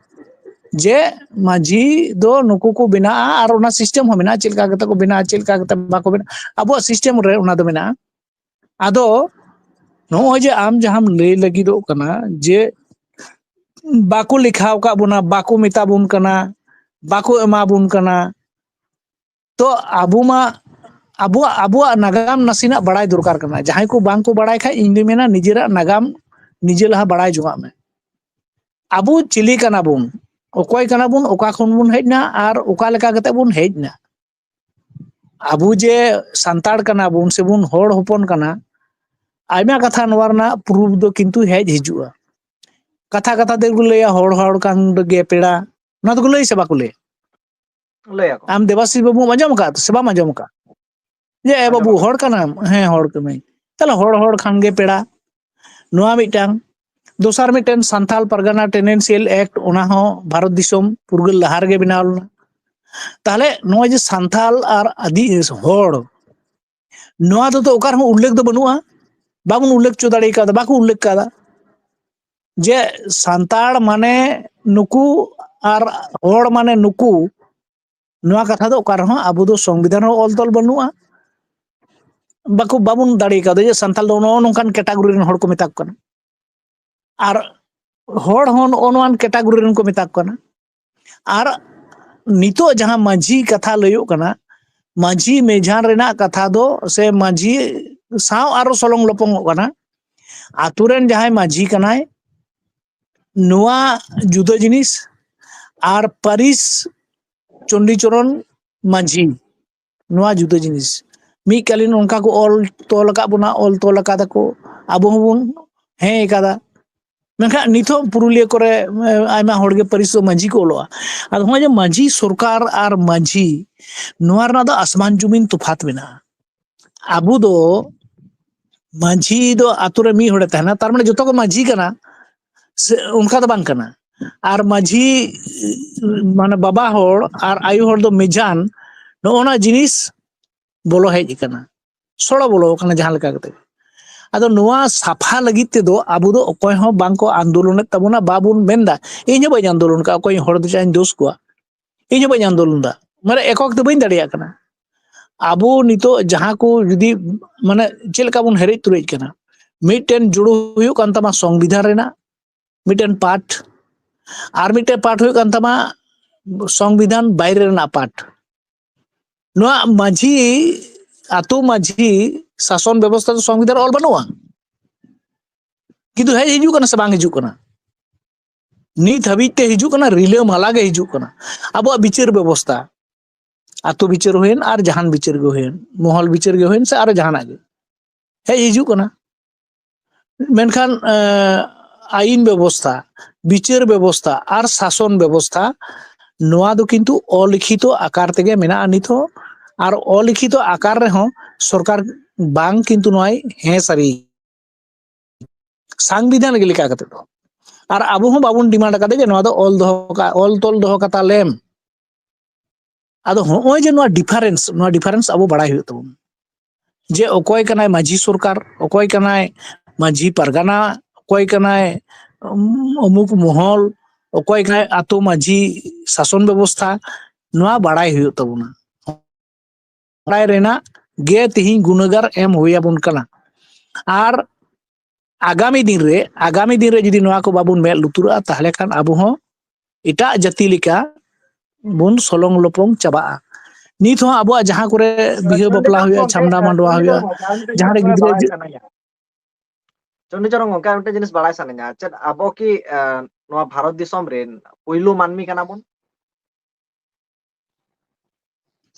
ᱡᱮ ᱢᱟᱹᱡᱷᱤ ᱫᱚ ᱱᱩᱠᱩ ᱠᱚ ᱵᱮᱱᱟᱜᱼᱟ ᱟᱨ ᱚᱱᱟ ᱥᱤᱥᱴᱮᱢ ᱦᱚᱸ ᱢᱮᱱᱟᱜᱼᱟ, ᱪᱮᱫ ᱞᱮᱠᱟ ᱠᱟᱛᱮ ᱠᱚ ᱵᱮᱱᱟᱜᱼᱟ, ᱪᱮᱫ ᱞᱮᱠᱟ ᱠᱟᱛᱮ ᱵᱟᱠᱚ ᱵᱮᱱᱟᱜᱼᱟ, ᱟᱵᱚᱣᱟᱜ ᱥᱤᱥᱴᱮᱢ ᱨᱮ ᱚᱱᱟ ᱫᱚ ᱢᱮᱱᱟᱜᱼᱟ᱾ ᱟᱫᱚ ᱱᱚᱜᱼᱚᱭ ᱡᱮ ᱟᱢ ᱡᱟᱦᱟᱸᱢ ᱞᱟᱹᱭ ᱞᱟᱹᱜᱤᱫᱚᱜ ᱠᱟᱱᱟ ᱡᱮ ᱵᱟᱠᱚ ᱞᱮᱠᱷᱟ ᱟᱠᱟᱫ ᱵᱚᱱᱟ, ᱵᱟᱠᱚ ᱢᱮᱛᱟ ᱵᱚᱱ ᱠᱟᱱᱟ, ᱵᱟᱠᱚ ᱮᱢᱟ ᱵᱚᱱ ᱠᱟᱱᱟ, ᱛᱚ ᱟᱵᱚ ᱢᱟ ᱟᱵᱚᱣᱟᱜ, ᱟᱵᱚᱣᱟᱜ ᱱᱟᱜᱟᱢ ᱱᱟᱥᱮᱱᱟᱜ ᱵᱟᱲᱟᱭ ᱫᱚᱨᱠᱟᱨ ᱠᱟᱱᱟ᱾ ᱡᱟᱦᱟᱸᱭ ᱠᱚ ᱵᱟᱝ ᱠᱚ ᱵᱟᱲᱟᱭ ᱠᱷᱟᱡ, ᱤᱧ ᱫᱩᱧ ᱢᱮᱱᱟ ᱱᱤᱡᱮᱨᱟᱜ ᱱᱟᱜᱟᱢ ᱱᱤᱡᱮ ᱞᱟᱦᱟ ᱵᱟᱲᱟᱭ ᱡᱚᱝᱟᱜ ᱢᱮ᱾ ᱟᱵᱚ ᱪᱤᱞᱤ ᱠᱟᱱᱟ ᱵᱚᱱ, ᱚᱠᱚᱭ ᱠᱟᱱᱟ ᱵᱚᱱ, ᱚᱠᱟ ᱠᱷᱚᱱ ᱵᱚᱱ ᱦᱮᱡ ᱮᱱᱟ ᱟᱨ ᱚᱠᱟ ᱞᱮᱠᱟ ᱠᱟᱛᱮ ᱵᱚᱱ ᱦᱮᱡ ᱮᱱᱟ᱾ ᱟᱵᱚ ᱡᱮ ᱥᱟᱱᱛᱟᱲ ᱠᱟᱱᱟ ᱵᱚᱱ ᱥᱮᱵᱚᱱ ᱦᱚᱲ ᱦᱚᱯᱚᱱ ᱠᱟᱱᱟ, ᱟᱭᱢᱟ ᱠᱟᱛᱷᱟ ᱱᱚᱣᱟ ᱨᱮᱱᱟᱜ ᱯᱨᱩᱯᱷ ᱫᱚ ᱠᱤᱱᱛᱩ ᱦᱮᱡ ᱦᱤᱡᱩᱜᱼᱟ᱾ ᱠᱟᱛᱷᱟ ᱠᱟᱛᱷᱟ ᱛᱮᱠᱚ ᱞᱟᱹᱭᱟ, "ᱦᱚᱲ ᱦᱚᱲ ᱠᱟᱱ ᱜᱮ ᱯᱮᱲᱟ", ᱱᱚᱣᱟ ᱫᱚᱠᱚ ᱞᱟᱹᱭ ᱥᱮ ᱵᱟᱠᱚ ᱞᱟᱹᱭᱟ? ᱞᱟᱹᱭ ᱟᱠᱚ᱾ ᱟᱢ ᱫᱮᱵᱟᱥᱤᱥ ᱵᱟᱹᱵᱩᱢ ᱟᱸᱡᱚᱢ ᱟᱠᱟᱫ ᱥᱮ ᱵᱟᱢ ᱟᱸᱡᱚᱢ ᱟᱠᱟᱫ? ᱡᱮ, "ᱮ ᱵᱟᱹᱵᱩ, ᱟᱸᱡᱚᱢ ᱦᱚᱲ ᱠᱟᱱᱟᱢ?" "ᱦᱮᱸ, ᱦᱚᱲ ᱠᱟᱹᱱᱟᱹᱧ᱾" ᱛᱟᱦᱞᱮ ᱦᱚᱲ ᱦᱚᱲ ᱠᱷᱟᱱ ᱜᱮ ᱯᱮᱲᱟ᱾ ᱱᱚᱣᱟ ᱢᱤᱫᱴᱟᱝ᱾ ᱫᱚᱥᱟᱨ ᱢᱤᱫᱴᱮᱱ ᱥᱟᱱᱛᱟᱞ ᱯᱟᱨᱜᱟᱱᱟ ᱴᱮᱱᱰᱮᱱᱥᱤᱭᱟᱞ ᱮᱠᱴ, ᱚᱱᱟ ᱦᱚᱸ ᱵᱷᱟᱨᱚᱛ ᱫᱤᱥᱚᱢ ᱯᱷᱩᱨᱜᱟᱹᱞ ᱞᱟᱦᱟ ᱨᱮᱜᱮ ᱵᱮᱱᱟᱣ ᱞᱮᱱᱟ᱾ ᱛᱟᱦᱞᱮ ᱱᱚᱜᱼᱚᱭ ᱡᱮ ᱥᱟᱱᱛᱟᱞ ᱟᱨ ᱟᱹᱫᱤ ᱦᱚᱲ, ᱱᱚᱣᱟ ᱫᱚ ᱛᱚ ᱚᱠᱟ ᱨᱮᱦᱚᱸ ᱩᱞᱞᱮᱠᱷ ᱫᱚ ᱵᱟᱹᱱᱩᱜᱼᱟ, ᱵᱟᱵᱚᱱ ᱩᱞᱞᱮᱠᱷ ᱦᱚᱪᱚ ᱫᱟᱲᱮ ᱠᱟᱣᱫᱟ, ᱵᱟᱠᱚ ᱩᱞᱞᱮᱠᱷ ᱠᱟᱫᱟ ᱡᱮ ᱥᱟᱱᱛᱟᱲ ᱢᱟᱱᱮ ᱱᱩᱠᱩ ᱟᱨ ᱦᱚᱲ ᱢᱟᱱᱮ ᱱᱩᱠᱩ᱾ ᱱᱚᱣᱟ ᱠᱟᱛᱷᱟ ᱫᱚ ᱚᱠᱟ ᱨᱮᱦᱚᱸ ᱟᱵᱚ ᱫᱚ ᱥᱚᱝᱵᱤᱫᱷᱟᱱ ᱨᱮᱦᱚᱸ ᱚᱞ ᱛᱚᱞ ᱵᱟᱹᱱᱩᱜᱼᱟ, ᱵᱟᱠᱚ, ᱵᱟᱵᱚᱱ ᱫᱟᱲᱮ ᱠᱟᱣᱫᱟ ᱡᱮ ᱥᱟᱱᱛᱟᱲ ᱫᱚ ᱱᱚᱜᱼᱚ ᱱᱚᱝᱠᱟᱱ ᱠᱮᱴᱟᱜᱚᱨᱤ ᱨᱮᱱ ᱦᱚᱲ ᱠᱚ ᱢᱮᱛᱟ ᱠᱚ ᱠᱟᱱᱟ᱾ ᱟᱨ ᱦᱚᱲ ᱦᱚᱸ ᱱᱚᱜᱼᱚ ᱱᱚᱣᱟᱱ ᱠᱮᱴᱟᱜᱚᱨᱤ ᱨᱮᱱ ᱠᱚ ᱢᱮᱛᱟ ᱠᱚ ᱠᱟᱱᱟ᱾ ᱟᱨ ᱱᱤᱛᱚᱜ ᱡᱟᱦᱟᱸ ᱢᱟᱹᱡᱷᱤ ᱠᱟᱛᱷᱟ ᱞᱟᱹᱭᱚᱜ ᱠᱟᱱᱟ, ᱢᱟᱹᱡᱷᱤ ᱢᱮᱡᱷᱟᱱ ᱨᱮᱱᱟᱜ ᱠᱟᱛᱷᱟ ᱫᱚ ᱥᱮ ᱢᱟᱹᱡᱷᱤ ᱥᱟᱶ ᱟᱨᱚ ᱥᱚᱞᱚᱝ ᱞᱚᱯᱚᱝᱚᱜ ᱠᱟᱱᱟ᱾ ᱟᱛᱳ ᱨᱮᱱ ᱡᱟᱦᱟᱸᱭ ᱢᱟᱹᱡᱷᱤ ᱠᱟᱱᱟᱭ, ᱱᱚᱣᱟ ᱡᱩᱫᱟᱹ ᱡᱤᱱᱤᱥ, ᱟᱨ ᱯᱟᱹᱨᱤᱥ ᱪᱚᱱᱰᱤᱪᱚᱨᱚᱱ ᱢᱟᱹᱡᱷᱤ, ᱱᱚᱣᱟ ᱡᱩᱫᱟᱹ ᱡᱤᱱᱤᱥ᱾ ᱢᱤᱫ ᱠᱟᱞᱤᱱ ᱚᱱᱠᱟ ᱠᱚ ᱚᱞ ᱛᱚᱞ ᱟᱠᱟᱫ ᱵᱚᱱᱟ, ᱚᱞ ᱛᱚᱞ ᱟᱠᱟᱫᱟᱠᱚ, ᱟᱵᱚ ᱦᱚᱸᱵᱚᱱ ᱦᱮᱸ ᱟᱠᱟᱫᱟ᱾ ᱢᱮᱱᱠᱷᱟᱱ ᱱᱤᱛ ᱦᱚᱸ ᱯᱩᱨᱩᱞᱤᱭᱟᱹ ᱠᱚᱨᱮ, ᱮ, ᱟᱭᱢᱟ ᱦᱚᱲᱜᱮ ᱯᱟᱹᱨᱤᱥ ᱫᱚ ᱢᱟᱹᱡᱷᱤ ᱠᱚ ᱚᱞᱚᱜᱼᱟ᱾ ᱟᱫᱚ ᱱᱚᱜᱼᱚᱭ ᱡᱮ ᱢᱟᱹᱡᱷᱤ ᱥᱚᱨᱠᱟᱨ ᱟᱨ ᱢᱟᱹᱡᱷᱤ, ᱱᱚᱣᱟ ᱨᱮᱱᱟᱜ ᱫᱚ ᱟᱥᱢᱟᱱ ᱡᱩᱢᱤᱱ ᱛᱚᱯᱷᱟᱛ ᱢᱮᱱᱟᱜᱼᱟ᱾ ᱟᱵᱚ ᱫᱚ ᱢᱟᱹᱡᱷᱤ ᱫᱚ ᱟᱛᱳ ᱨᱮ ᱢᱤᱫ ᱦᱚᱲᱮ ᱛᱟᱦᱮᱱᱟ, ᱛᱟᱨ ᱢᱟᱱᱮ ᱡᱚᱛᱚ ᱠᱚ ᱢᱟᱹᱡᱷᱤ ᱠᱟᱱᱟ, ᱥᱮ ᱚᱱᱠᱟ ᱫᱚ ᱵᱟᱝ ᱠᱟᱱᱟ᱾ ᱟᱨ ᱢᱟᱹᱡᱷᱤ, ᱢᱟᱱᱮ, ᱵᱟᱵᱟ ᱦᱚᱲ ᱟᱨ ᱟᱭᱳ ᱦᱚᱲ ᱫᱚ ᱢᱮᱡᱟᱱ, ᱱᱚᱜᱼᱚ ᱱᱚᱣᱟ ᱡᱤᱱᱤᱥ ᱵᱚᱞᱚ ᱦᱮᱡ ᱟᱠᱟᱱᱟ, ᱥᱚᱲᱚ ᱵᱚᱞᱚ ᱟᱠᱟᱱᱟ ᱡᱟᱦᱟᱸ ᱞᱮᱠᱟ ᱠᱟᱛᱮ᱾ ᱟᱫᱚ ᱱᱚᱣᱟ ᱥᱟᱯᱷᱟ ᱞᱟᱹᱜᱤᱫ ᱛᱮᱫᱚ ᱟᱵᱚ ᱫᱚ ᱚᱠᱚᱭ ᱦᱚᱸ ᱵᱟᱝ ᱠᱚ ᱟᱱᱫᱳᱞᱚᱱᱮᱫ ᱛᱟᱵᱚᱱᱟ, ᱵᱟᱵᱚᱱ ᱢᱮᱱᱫᱟ᱾ ᱤᱧ ᱦᱚᱸ ᱵᱟᱹᱧ ᱟᱱᱫᱳᱞᱚᱱ ᱠᱟᱜᱼᱟ, ᱚᱠᱚᱭ ᱦᱚᱲ ᱫᱚ ᱪᱮᱫ ᱤᱧ ᱫᱳᱥ ᱠᱚᱣᱟ? ᱤᱧ ᱦᱚᱸ ᱵᱟᱹᱧ ᱟᱱᱫᱳᱞᱚᱱ ᱫᱟ, ᱢᱟᱱᱮ, ᱮᱠᱚᱠ ᱛᱮ ᱵᱟᱹᱧ ᱫᱟᱲᱮᱭᱟᱜ ᱠᱟᱱᱟ᱾ ᱟᱵᱚ ᱱᱤᱛᱚᱜ ᱡᱟᱦᱟᱸ ᱠᱚ ᱡᱩᱫᱤ, ᱢᱟᱱᱮ, ᱪᱮᱫ ᱞᱮᱠᱟ ᱵᱚᱱ ᱦᱮᱨᱮᱡ ᱛᱩᱨᱮᱡ ᱠᱟᱱᱟ, ᱢᱤᱫᱴᱮᱱ ᱡᱩᱲᱩ ᱦᱩᱭᱩᱜ ᱠᱟᱱ ᱛᱟᱢᱟ ᱥᱚᱝᱵᱤᱫᱷᱟᱱ ᱨᱮᱱᱟᱜ ᱢᱤᱫᱴᱮᱱ ᱯᱟᱴ, ᱟᱨ ᱢᱤᱫᱴᱮᱱ ᱯᱟᱴ ᱦᱩᱭᱩᱜ ᱠᱟᱱ ᱛᱟᱢᱟ ᱥᱚᱝᱵᱤᱫᱷᱟᱱ ᱵᱟᱭᱨᱮ ᱨᱮᱱᱟᱜ ᱯᱟᱴ᱾ ᱱᱚᱣᱟ ᱢᱟᱹᱡᱷᱤ, ᱟᱛᱳ ᱢᱟᱹᱡᱷᱤ ᱥᱟᱥᱚᱱ ᱵᱮᱵᱚᱥᱛᱷᱟ ᱫᱚ ᱥᱚᱝᱵᱤᱫᱷᱟᱱ ᱨᱮ ᱚᱞ ᱵᱟᱹᱱᱩᱜᱼᱟ, ᱠᱤᱱᱛᱩ ᱦᱮᱡ ᱦᱤᱡᱩᱜ ᱠᱟᱱᱟ ᱥᱮ ᱵᱟᱝ ᱦᱤᱡᱩᱜ ᱠᱟᱱᱟ? ᱱᱤᱛ ᱦᱟᱹᱵᱤᱡ ᱛᱮ ᱦᱤᱡᱩᱜ ᱠᱟᱱᱟ, ᱨᱤᱞᱟᱹ ᱢᱟᱞᱟ ᱜᱮ ᱦᱤᱡᱩᱜ ᱠᱟᱱᱟ᱾ ᱟᱵᱚᱣᱟᱜ ᱵᱤᱪᱟᱹᱨ ᱵᱮᱵᱚᱥᱛᱟ, ᱟᱛᱳ ᱵᱤᱪᱟᱹᱨ ᱦᱩᱭᱮᱱ ᱟᱨ ᱡᱟᱦᱟᱱ ᱵᱤᱪᱟᱹᱨ ᱜᱮ ᱦᱩᱭᱮᱱ, ᱢᱚᱦᱚᱞ ᱵᱤᱪᱟᱹᱨ ᱜᱮ ᱦᱩᱭᱮᱱ ᱥᱮ ᱟᱨ ᱡᱟᱦᱟᱱᱟᱜ ᱜᱮ, ᱦᱮᱡ ᱦᱤᱡᱩᱜ ᱠᱟᱱᱟ᱾ ᱢᱮᱱᱠᱷᱟᱱ ᱟᱭᱤᱱ ᱵᱮᱵᱚᱥᱛᱷᱟ, ᱵᱤᱪᱟᱹᱨ ᱵᱮᱵᱚᱥᱛᱷᱟ ᱟᱨ ᱥᱟᱥᱚᱱ ᱵᱮᱵᱚᱥᱛᱷᱟ, ᱱᱚᱣᱟ ᱫᱚ ᱠᱤᱱᱛᱩ ᱚᱞᱤᱠᱷᱤᱛᱚ ᱟᱠᱟᱨ ᱛᱮᱜᱮ ᱢᱮᱱᱟᱜᱼᱟ ᱱᱤᱛ ᱦᱚᱸ᱾ ᱟᱨ ᱚᱞᱤᱠᱷᱤᱛᱚ ᱟᱠᱟᱨ ᱨᱮᱦᱚᱸ ᱥᱚᱨᱠᱟᱨ ᱵᱟᱝ ᱠᱤᱱᱛᱩ ᱱᱚᱣᱟᱭ ᱦᱮᱸ ᱥᱟᱹᱨᱤ ᱥᱟᱝᱵᱤᱫᱷᱟᱱ ᱞᱮᱠᱟ ᱠᱟᱛᱮ ᱫᱚ᱾ ᱟᱨ ᱟᱵᱚ ᱦᱚᱸ ᱵᱟᱵᱚᱱ ᱰᱤᱢᱟᱱᱰ ᱟᱠᱟᱫᱟ ᱡᱮ ᱱᱚᱣᱟ ᱫᱚ ᱚᱞ ᱫᱚᱦᱚ ᱠᱟᱜ, ᱚᱞ ᱛᱚᱞ ᱫᱚᱦᱚ ᱠᱟᱛᱟ ᱞᱮᱢ᱾ ᱟᱫᱚ ᱦᱚᱸᱜᱼᱚᱭ ᱡᱮ ᱱᱚᱣᱟ ᱰᱤᱯᱷᱟᱨᱮᱱᱥ, ᱱᱚᱣᱟ ᱰᱤᱯᱷᱟᱨᱮᱱᱥ ᱟᱵᱚ ᱵᱟᱲᱟᱭ ᱦᱩᱭᱩᱜ ᱛᱟᱵᱚᱱᱟ, ᱡᱮ ᱚᱠᱚᱭ ᱠᱟᱱᱟᱭ ᱢᱟᱹᱡᱷᱤ ᱥᱚᱨᱠᱟᱨ, ᱚᱠᱚᱭ ᱠᱟᱱᱟᱭ ᱢᱟᱹᱡᱷᱤ ᱯᱟᱨᱜᱟᱱᱟ, ᱚᱠᱚᱭ ᱠᱟᱱᱟᱭ ᱩᱢ, ᱚᱢᱩᱠ ᱢᱚᱦᱚᱞ, ᱚᱠᱚᱭ ᱠᱟᱱᱟᱭ ᱟᱛᱳ ᱢᱟᱹᱡᱷᱤ ᱥᱟᱥᱚᱱ ᱵᱮᱵᱚᱥᱛᱷᱟ, ᱱᱚᱣᱟ ᱵᱟᱲᱟᱭ ᱦᱩᱭᱩᱜ ᱛᱟᱵᱚᱱᱟ᱾ ᱵᱟᱲᱟᱭ ᱨᱮᱱᱟᱜ ᱜᱮ ᱛᱤᱦᱤᱧ ᱜᱩᱱᱟᱹᱜᱟᱨ ᱮᱢ ᱦᱩᱭ ᱟᱵᱚᱱ ᱠᱟᱱᱟ᱾ ᱟᱨ ᱟᱜᱟᱢᱤ ᱫᱤᱱ ᱨᱮ, ᱟᱜᱟᱢᱤ ᱫᱤᱱ ᱨᱮ ᱡᱩᱫᱤ ᱱᱚᱣᱟ ᱠᱚ ᱵᱟᱵᱚᱱ ᱢᱮᱫ ᱞᱩᱛᱩᱨᱟᱜᱼᱟ, ᱛᱟᱦᱚᱞᱮ ᱠᱷᱟᱱ ᱟᱵᱚ ᱦᱚᱸ ᱮᱴᱟᱜ ᱡᱟᱹᱛᱤ ᱞᱮᱠᱟ ᱵᱚᱱ ᱥᱚᱞᱚᱝ ᱞᱚᱯᱚᱝ ᱪᱟᱵᱟᱜᱼᱟ᱾ ᱱᱤᱛ ᱦᱚᱸ ᱟᱵᱚᱣᱟᱜ ᱡᱟᱦᱟᱸ ᱠᱚᱨᱮ ᱵᱤᱦᱟᱹ ᱵᱟᱯᱞᱟ ᱦᱩᱭᱩᱜᱼᱟ, ᱪᱷᱟᱢᱰᱟ ᱢᱟᱰᱣᱟ ᱦᱩᱭᱩᱜᱼᱟ, ᱡᱟᱦᱟᱸ ᱨᱮ ᱜᱤᱫᱽᱨᱟᱹ ᱡᱚ- ᱪᱚᱱᱰᱤᱪᱚᱨᱚᱱ ᱜᱚᱝᱠᱮ, ᱟᱨ ᱢᱤᱫᱴᱮᱱ ᱡᱤᱱᱤᱥ ᱵᱟᱲᱟᱭ ᱥᱟᱱᱟᱧᱟ, ᱪᱮᱫ ᱟᱵᱚ ᱠᱤ ᱱᱚᱣᱟ ᱵᱷᱟᱨᱚᱛ ᱫᱤᱥᱚᱢ ᱨᱮᱱ ᱯᱩᱭᱞᱩ ᱢᱟᱹᱱᱢᱤ ᱠᱟᱱᱟ ᱵᱚᱱ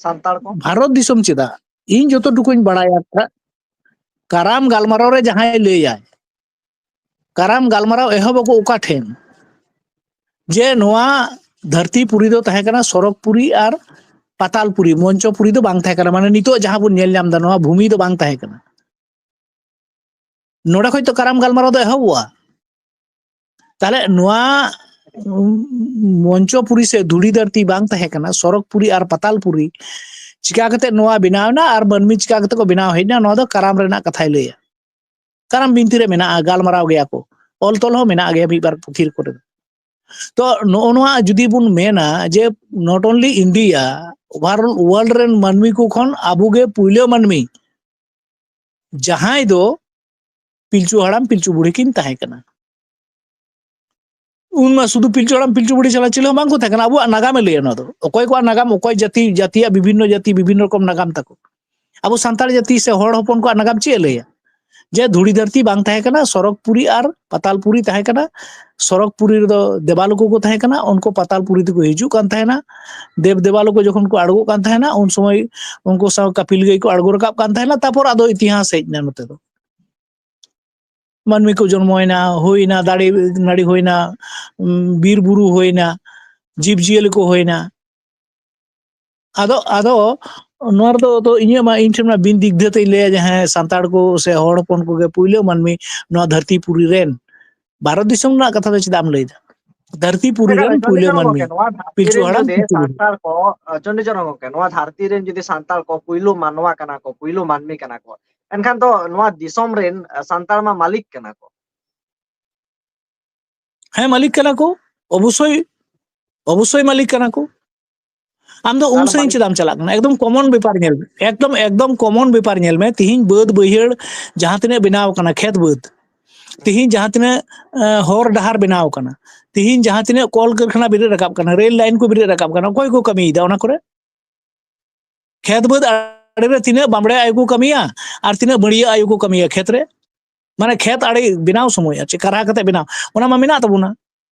ᱥᱟᱱᱛᱟᱲ ᱠᱚ? ᱵᱷᱟᱨᱚᱛ ᱫᱤᱥᱚᱢ ᱪᱮᱫᱟᱜ? ᱤᱧ ᱡᱚᱛᱚ ᱴᱩᱠᱩᱧ ᱵᱟᱲᱟᱭᱟ, ᱠᱟ-, ᱠᱟᱨᱟᱢ ᱜᱟᱞᱢᱟᱨᱟᱣ ᱨᱮ ᱡᱟᱦᱟᱸᱭ ᱞᱟᱹᱭᱟᱭ, ᱠᱟᱨᱟᱢ ᱜᱟᱞᱢᱟᱨᱟᱣ ᱮᱦᱚᱵ ᱟᱠᱚ ᱚᱠᱟ ᱴᱷᱮᱱ? ᱡᱮ ᱱᱚᱣᱟ ᱫᱷᱟᱹᱨᱛᱤ ᱯᱩᱨᱤ ᱫᱚ ᱛᱟᱦᱮᱸ ᱠᱟᱱᱟ ᱥᱚᱨᱚᱜᱽ ᱯᱩᱨᱤ ᱟᱨ ᱯᱟᱛᱟᱞ ᱯᱩᱨᱤ, ᱢᱚᱧᱪᱚ ᱯᱩᱨᱤ ᱫᱚ ᱵᱟᱝ ᱛᱟᱦᱮᱸ ᱠᱟᱱᱟ, ᱢᱟᱱᱮ ᱱᱤᱛᱚᱜ ᱡᱟᱦᱟᱸ ᱵᱚᱱ ᱧᱮᱞ ᱧᱟᱢ ᱮᱫᱟ ᱱᱚᱣᱟ ᱵᱷᱩᱢᱤ ᱫᱚ ᱵᱟᱝ ᱛᱟᱦᱮᱸ ᱠᱟᱱᱟ᱾ ᱱᱚᱰᱮ ᱠᱷᱚᱡ ᱛᱚ ᱠᱟᱨᱟᱢ ᱜᱟᱞᱢᱟᱨᱟᱣ ᱫᱚ ᱮᱦᱚᱵᱚᱜᱼᱟ᱾ ᱛᱟᱦᱞᱮ ᱱᱚᱣᱟ ᱩᱢ, ᱢᱚᱧᱪᱚ ᱯᱩᱨᱤ ᱥᱮ ᱫᱷᱩᱲᱤ ᱫᱷᱟᱹᱨᱛᱤ ᱵᱟᱝ ᱛᱟᱦᱮᱸ ᱠᱟᱱᱟ, ᱥᱚᱨᱚᱜᱽ ᱯᱩᱨᱤ ᱟᱨ ᱯᱟᱛᱟᱞ ᱯᱩᱨᱤ ᱪᱤᱠᱟ ᱠᱟᱛᱮ ᱱᱚᱣᱟ ᱵᱮᱱᱟᱣ ᱮᱱᱟ ᱟᱨ ᱢᱟᱹᱱᱢᱤ ᱪᱤᱠᱟ ᱠᱟᱛᱮ ᱠᱚ ᱵᱮᱱᱟᱣ ᱦᱮᱡ ᱮᱱᱟ, ᱱᱚᱣᱟ ᱫᱚ ᱠᱟᱨᱟᱢ ᱨᱮᱱᱟᱜ ᱠᱟᱛᱷᱟᱭ ᱞᱟᱹᱭᱟ᱾ ᱠᱟᱨᱟᱢ ᱵᱤᱱᱛᱤ ᱨᱮ ᱢᱮᱱᱟᱜᱼᱟ, ᱜᱟᱞᱢᱟᱨᱟᱣ ᱜᱮᱭᱟ ᱠᱚ, ᱚᱞ ᱛᱚᱞ ᱦᱚᱸ ᱢᱮᱱᱟᱜ ᱜᱮᱭᱟ ᱢᱤᱫ ᱵᱟᱨ ᱯᱩᱛᱷᱤ ᱠᱚᱨᱮ᱾ ᱛᱚ ᱱᱚᱜᱼᱚ ᱱᱚᱣᱟ ᱡᱩᱫᱤ ᱵᱚᱱ ᱢᱮᱱᱟ ᱡᱮ not only India, overall world ᱨᱮᱱ ᱢᱟᱹᱱᱢᱤ ᱠᱚ ᱠᱷᱚᱱ ᱟᱵᱚ ᱜᱮ ᱯᱩᱭᱞᱟᱹ ᱢᱟᱹᱱᱢᱤ, ᱡᱟᱦᱟᱸᱭ ᱫᱚ ᱯᱤᱞᱪᱩ ᱦᱟᱲᱟᱢ ᱯᱤᱞᱪᱩ ᱵᱩᱲᱦᱤ ᱠᱤᱱ ᱛᱟᱦᱮᱸ ᱠᱟᱱᱟ᱾ ᱩᱱ ᱢᱟ ᱥᱩᱫᱷᱩ ᱯᱤᱞᱪᱩ ᱦᱟᱲᱟᱢ ᱯᱤᱞᱪᱩ ᱵᱩᱲᱦᱤ ᱪᱷᱟᱲᱟ ᱪᱤᱞᱤ ᱦᱚᱸ ᱵᱟᱝ ᱠᱚ ᱛᱟᱦᱮᱸ ᱠᱟᱱᱟ᱾ ᱟᱵᱚᱣᱟᱜ ᱱᱟᱜᱟᱢᱮ ᱞᱟᱹᱭᱟ ᱱᱚᱣᱟ ᱫᱚ᱾ ᱚᱠᱚᱭ ᱠᱚᱣᱟᱜ ᱱᱟᱜᱟᱢ, ᱚᱠᱚᱭ ᱡᱟᱹᱛᱤ, ᱡᱟᱹᱛᱤᱭᱟᱜ ᱵᱤᱵᱷᱤᱱᱱᱚ ᱡᱟᱹᱛᱤ, ᱵᱤᱵᱷᱤᱱᱱᱚ ᱨᱚᱠᱚᱢ ᱱᱟᱜᱟᱢ ᱛᱟᱠᱚ᱾ ᱟᱵᱚ ᱥᱟᱱᱛᱟᱲ ᱡᱟᱹᱛᱤ ᱥᱮ ᱦᱚᱲ ᱦᱚᱯᱚᱱ ᱠᱚᱣᱟᱜ ᱱᱟᱜᱟᱢ ᱪᱮᱫ ᱮ ᱞᱟᱹᱭᱟ? ᱡᱮ ᱫᱷᱩᱲᱤ ᱫᱷᱟᱹᱨᱛᱤ ᱵᱟᱝ ᱛᱟᱦᱮᱸ ᱠᱟᱱᱟ, ᱥᱚᱨᱚᱜᱽᱯᱩᱨᱤ ᱟᱨ ᱯᱟᱛᱟᱞᱯᱩᱨᱤ ᱛᱟᱦᱮᱸ ᱠᱟᱱᱟ᱾ ᱥᱚᱨᱚᱜᱽᱯᱩᱨᱤ ᱨᱮᱫᱚ ᱫᱮᱵᱟᱞᱳᱠ ᱠᱚ ᱛᱟᱦᱮᱸ ᱠᱟᱱᱟ, ᱩᱱᱠᱩ ᱯᱟᱛᱟᱞᱯᱩᱨᱤ ᱛᱮᱠᱚ ᱦᱤᱡᱩᱜ ᱠᱟᱱ ᱛᱟᱦᱮᱱᱟ᱾ ᱫᱮᱵ ᱫᱮᱵᱟᱞᱳᱠ ᱡᱚᱠᱷᱚᱱ ᱠᱚ ᱟᱬᱜᱚᱜ ᱠᱟᱱ ᱛᱟᱦᱮᱱᱟ, ᱩᱱ ᱥᱚᱢᱚᱭ ᱩᱱᱠᱩ ᱥᱟᱶ ᱠᱟᱯᱤᱞ ᱜᱟᱹᱭ ᱠᱚ ᱟᱬᱜᱚ ᱨᱟᱠᱟᱵ ᱠᱟᱱ ᱛᱟᱦᱮᱱᱟ᱾ ᱛᱟᱨᱯᱚᱨ ᱟᱫᱚ ᱤᱛᱤᱦᱟᱥ ᱦᱮᱡ ᱮᱱᱟ ᱱᱚᱛᱮ ᱫᱚ᱾ ᱢᱟᱹᱱᱢᱤ ᱠᱚ ᱡᱚᱱᱢᱚᱭᱮᱱᱟ, ᱦᱩᱭᱱᱟ, ᱫᱟᱨᱮ ᱱᱟᱹᱲᱤ ᱦᱩᱭᱱᱟ, ᱩᱸ, ᱵᱤᱨ ᱵᱩᱨᱩ ᱦᱩᱭᱱᱟ, ᱡᱤᱵᱽ ᱡᱤᱭᱟᱹᱞᱤ ᱠᱚ ᱦᱩᱭᱱᱟ᱾ ᱟᱫᱚ, ᱟᱫᱚ ᱱᱚᱣᱟ ᱨᱮᱫᱚ ᱛᱚ ᱤᱧᱟᱹᱜ ᱢᱟ, ᱤᱧ ᱴᱷᱮᱱ ᱢᱟ ᱵᱤᱱ ᱫᱤᱜᱽᱫᱷᱟᱹ ᱛᱮᱧ ᱞᱟᱹᱭᱟ ᱡᱮ, ᱦᱮᱸ, ᱥᱟᱱᱛᱟᱲ ᱠᱚ ᱥᱮ ᱦᱚᱲ ᱦᱚᱯᱚᱱ ᱠᱚᱜᱮ ᱯᱩᱭᱞᱟᱹ ᱢᱟᱹᱱᱢᱤ ᱱᱚᱣᱟ ᱫᱷᱟᱹᱨᱛᱤ ᱯᱩᱨᱤ ᱨᱮᱱ᱾ ᱵᱷᱟᱨᱚᱛ ᱫᱤᱥᱚᱢ ᱨᱮᱱᱟᱜ ᱠᱟᱛᱷᱟ ᱫᱚ ᱪᱮᱫᱟᱜ ᱮᱢ ᱞᱟᱹᱭᱫᱟ? ᱫᱷᱟᱹᱨᱛᱤ ᱯᱩᱨᱤ ᱮᱠᱟᱞ, ᱨᱮᱱ ᱪᱚᱱᱰᱤ ᱯᱩᱭᱞᱟᱹ ᱪᱚᱨᱚᱬ ᱢᱟᱹᱱᱢᱤ, ᱜᱚᱢᱠᱮ, ᱱᱚᱣᱟ ᱫᱷᱟᱹᱨᱛᱤ ᱯᱤᱞᱪᱩ ᱨᱮᱱ ᱦᱟᱲᱟᱢ, ᱡᱩᱫᱤ ᱯᱤᱞᱪᱩ ᱵᱩᱲᱦᱤ᱾ ᱥᱟᱱᱛᱟᱲ ᱠᱚ, ᱪᱚᱱᱰᱤ ᱪᱚᱨᱚᱬ ᱜᱚᱢᱠᱮ, ᱱᱚᱣᱟ ᱫᱷᱟᱹᱨᱛᱤ ᱨᱮᱱ ᱡᱩᱫᱤ ᱥᱟᱱᱛᱟᱲ ᱠᱚ ᱯᱩᱭᱞᱩ ᱢᱟᱱᱣᱟ ᱠᱟᱱᱟ ᱠᱚ, ᱯᱩᱭᱞᱩ ᱢᱟᱹᱱᱢᱤ ᱠᱟᱱᱟ ᱠᱚ, ᱮᱱᱠᱷᱟᱱ ᱫᱚ ᱱᱚᱣᱟ ᱫᱤᱥᱚᱢ ᱨᱮᱱ, ᱟ, ᱥᱟᱱᱛᱟᱲ ᱢᱟ ᱢᱟᱹᱞᱤᱠ ᱠᱟᱱᱟ ᱠᱚ᱾ ᱦᱮᱸ, ᱢᱟᱹᱞᱤᱠ ᱠᱟᱱᱟ ᱠᱚ, ᱚᱵᱚᱥᱥᱳᱭ, ᱚᱵᱚᱥᱥᱳᱭ ᱢᱟᱹᱞᱤᱠ ᱠᱟᱱᱟ ᱠᱚ᱾ ᱟᱢ ᱫᱚ ᱩᱱ ᱛᱟᱦᱚᱞᱮ ᱥᱟᱺᱜᱤᱧ ᱢᱟᱹᱞᱤᱠ ᱪᱮᱫᱟᱜ ᱮᱢ ᱪᱟᱞᱟᱜ ᱠᱟᱱᱟ? ᱮᱠᱫᱚᱢ ᱠᱚᱢᱚᱱ ᱵᱮᱯᱟᱨ ᱧᱮᱞ ᱢᱮ, ᱮᱠᱫᱚᱢ, ᱮᱠᱫᱚᱢ ᱠᱚᱢᱚᱱ ᱵᱮᱯᱟᱨ ᱧᱮᱞ ᱢᱮ᱾ ᱛᱤᱦᱤᱧ ᱵᱟᱹᱫᱽ ᱵᱟᱹᱭᱦᱟᱹᱲ ᱡᱟᱦᱟᱸ ᱛᱤᱱᱟᱹᱜ ᱵᱮᱱᱟᱣ ᱠᱟᱱᱟ, ᱠᱷᱮᱛ ᱵᱟᱹᱫᱽ, ᱛᱤᱦᱤᱧ ᱡᱟᱦᱟᱸ ᱛᱤᱱᱟᱹᱜ, ᱮ, ᱦᱚᱨ ᱰᱟᱦᱟᱨ ᱵᱮᱱᱟᱣ ᱠᱟᱱᱟ, ᱛᱤᱦᱤᱧ ᱡᱟᱦᱟᱸ ᱛᱤᱱᱟᱹᱜ ᱠᱚᱞ ᱠᱟᱹᱨᱠᱷᱟᱱᱟ ᱵᱮᱨᱮᱫ ᱨᱟᱠᱟᱵ ᱠᱟᱱᱟ, ᱨᱮᱞ ᱞᱟᱭᱤᱱ ᱠᱚ ᱵᱮᱨᱮᱫ ᱨᱟᱠᱟᱵ ᱠᱟᱱᱟ, ᱚᱠᱚᱭ ᱠᱚ ᱠᱟᱹᱢᱤᱭᱮᱫᱟ ᱚᱱᱟ ᱠᱚᱨᱮ? ᱠᱷᱮᱛ ᱵᱟᱹᱫᱽ ᱟᱲᱮ ᱨᱮ ᱛᱤᱱᱟᱹᱜ ᱵᱟᱢᱵᱲᱮ ᱟᱭᱳ ᱠᱚ ᱠᱟᱹᱢᱤᱭᱟ ᱟᱨ ᱛᱤᱱᱟᱹᱜ ᱵᱟᱹᱲᱤᱭᱟᱹ ᱟᱭᱳ ᱠᱚ ᱠᱟᱹᱢᱤᱭᱟ ᱠᱷᱮᱛ ᱨᱮ? ᱢᱟᱱᱮ ᱠᱷᱮᱛ ᱟᱲᱮ ᱵᱮᱱᱟᱣ ᱥᱚᱢᱚᱭ ᱟᱨ ᱪᱮᱫ ᱠᱟᱨᱦᱟ ᱠᱟᱛᱮ ᱵᱮᱱᱟᱣ, ᱚᱱᱟ ᱢᱟ ᱢᱮᱱᱟᱜ ᱛᱟᱵᱚᱱᱟ,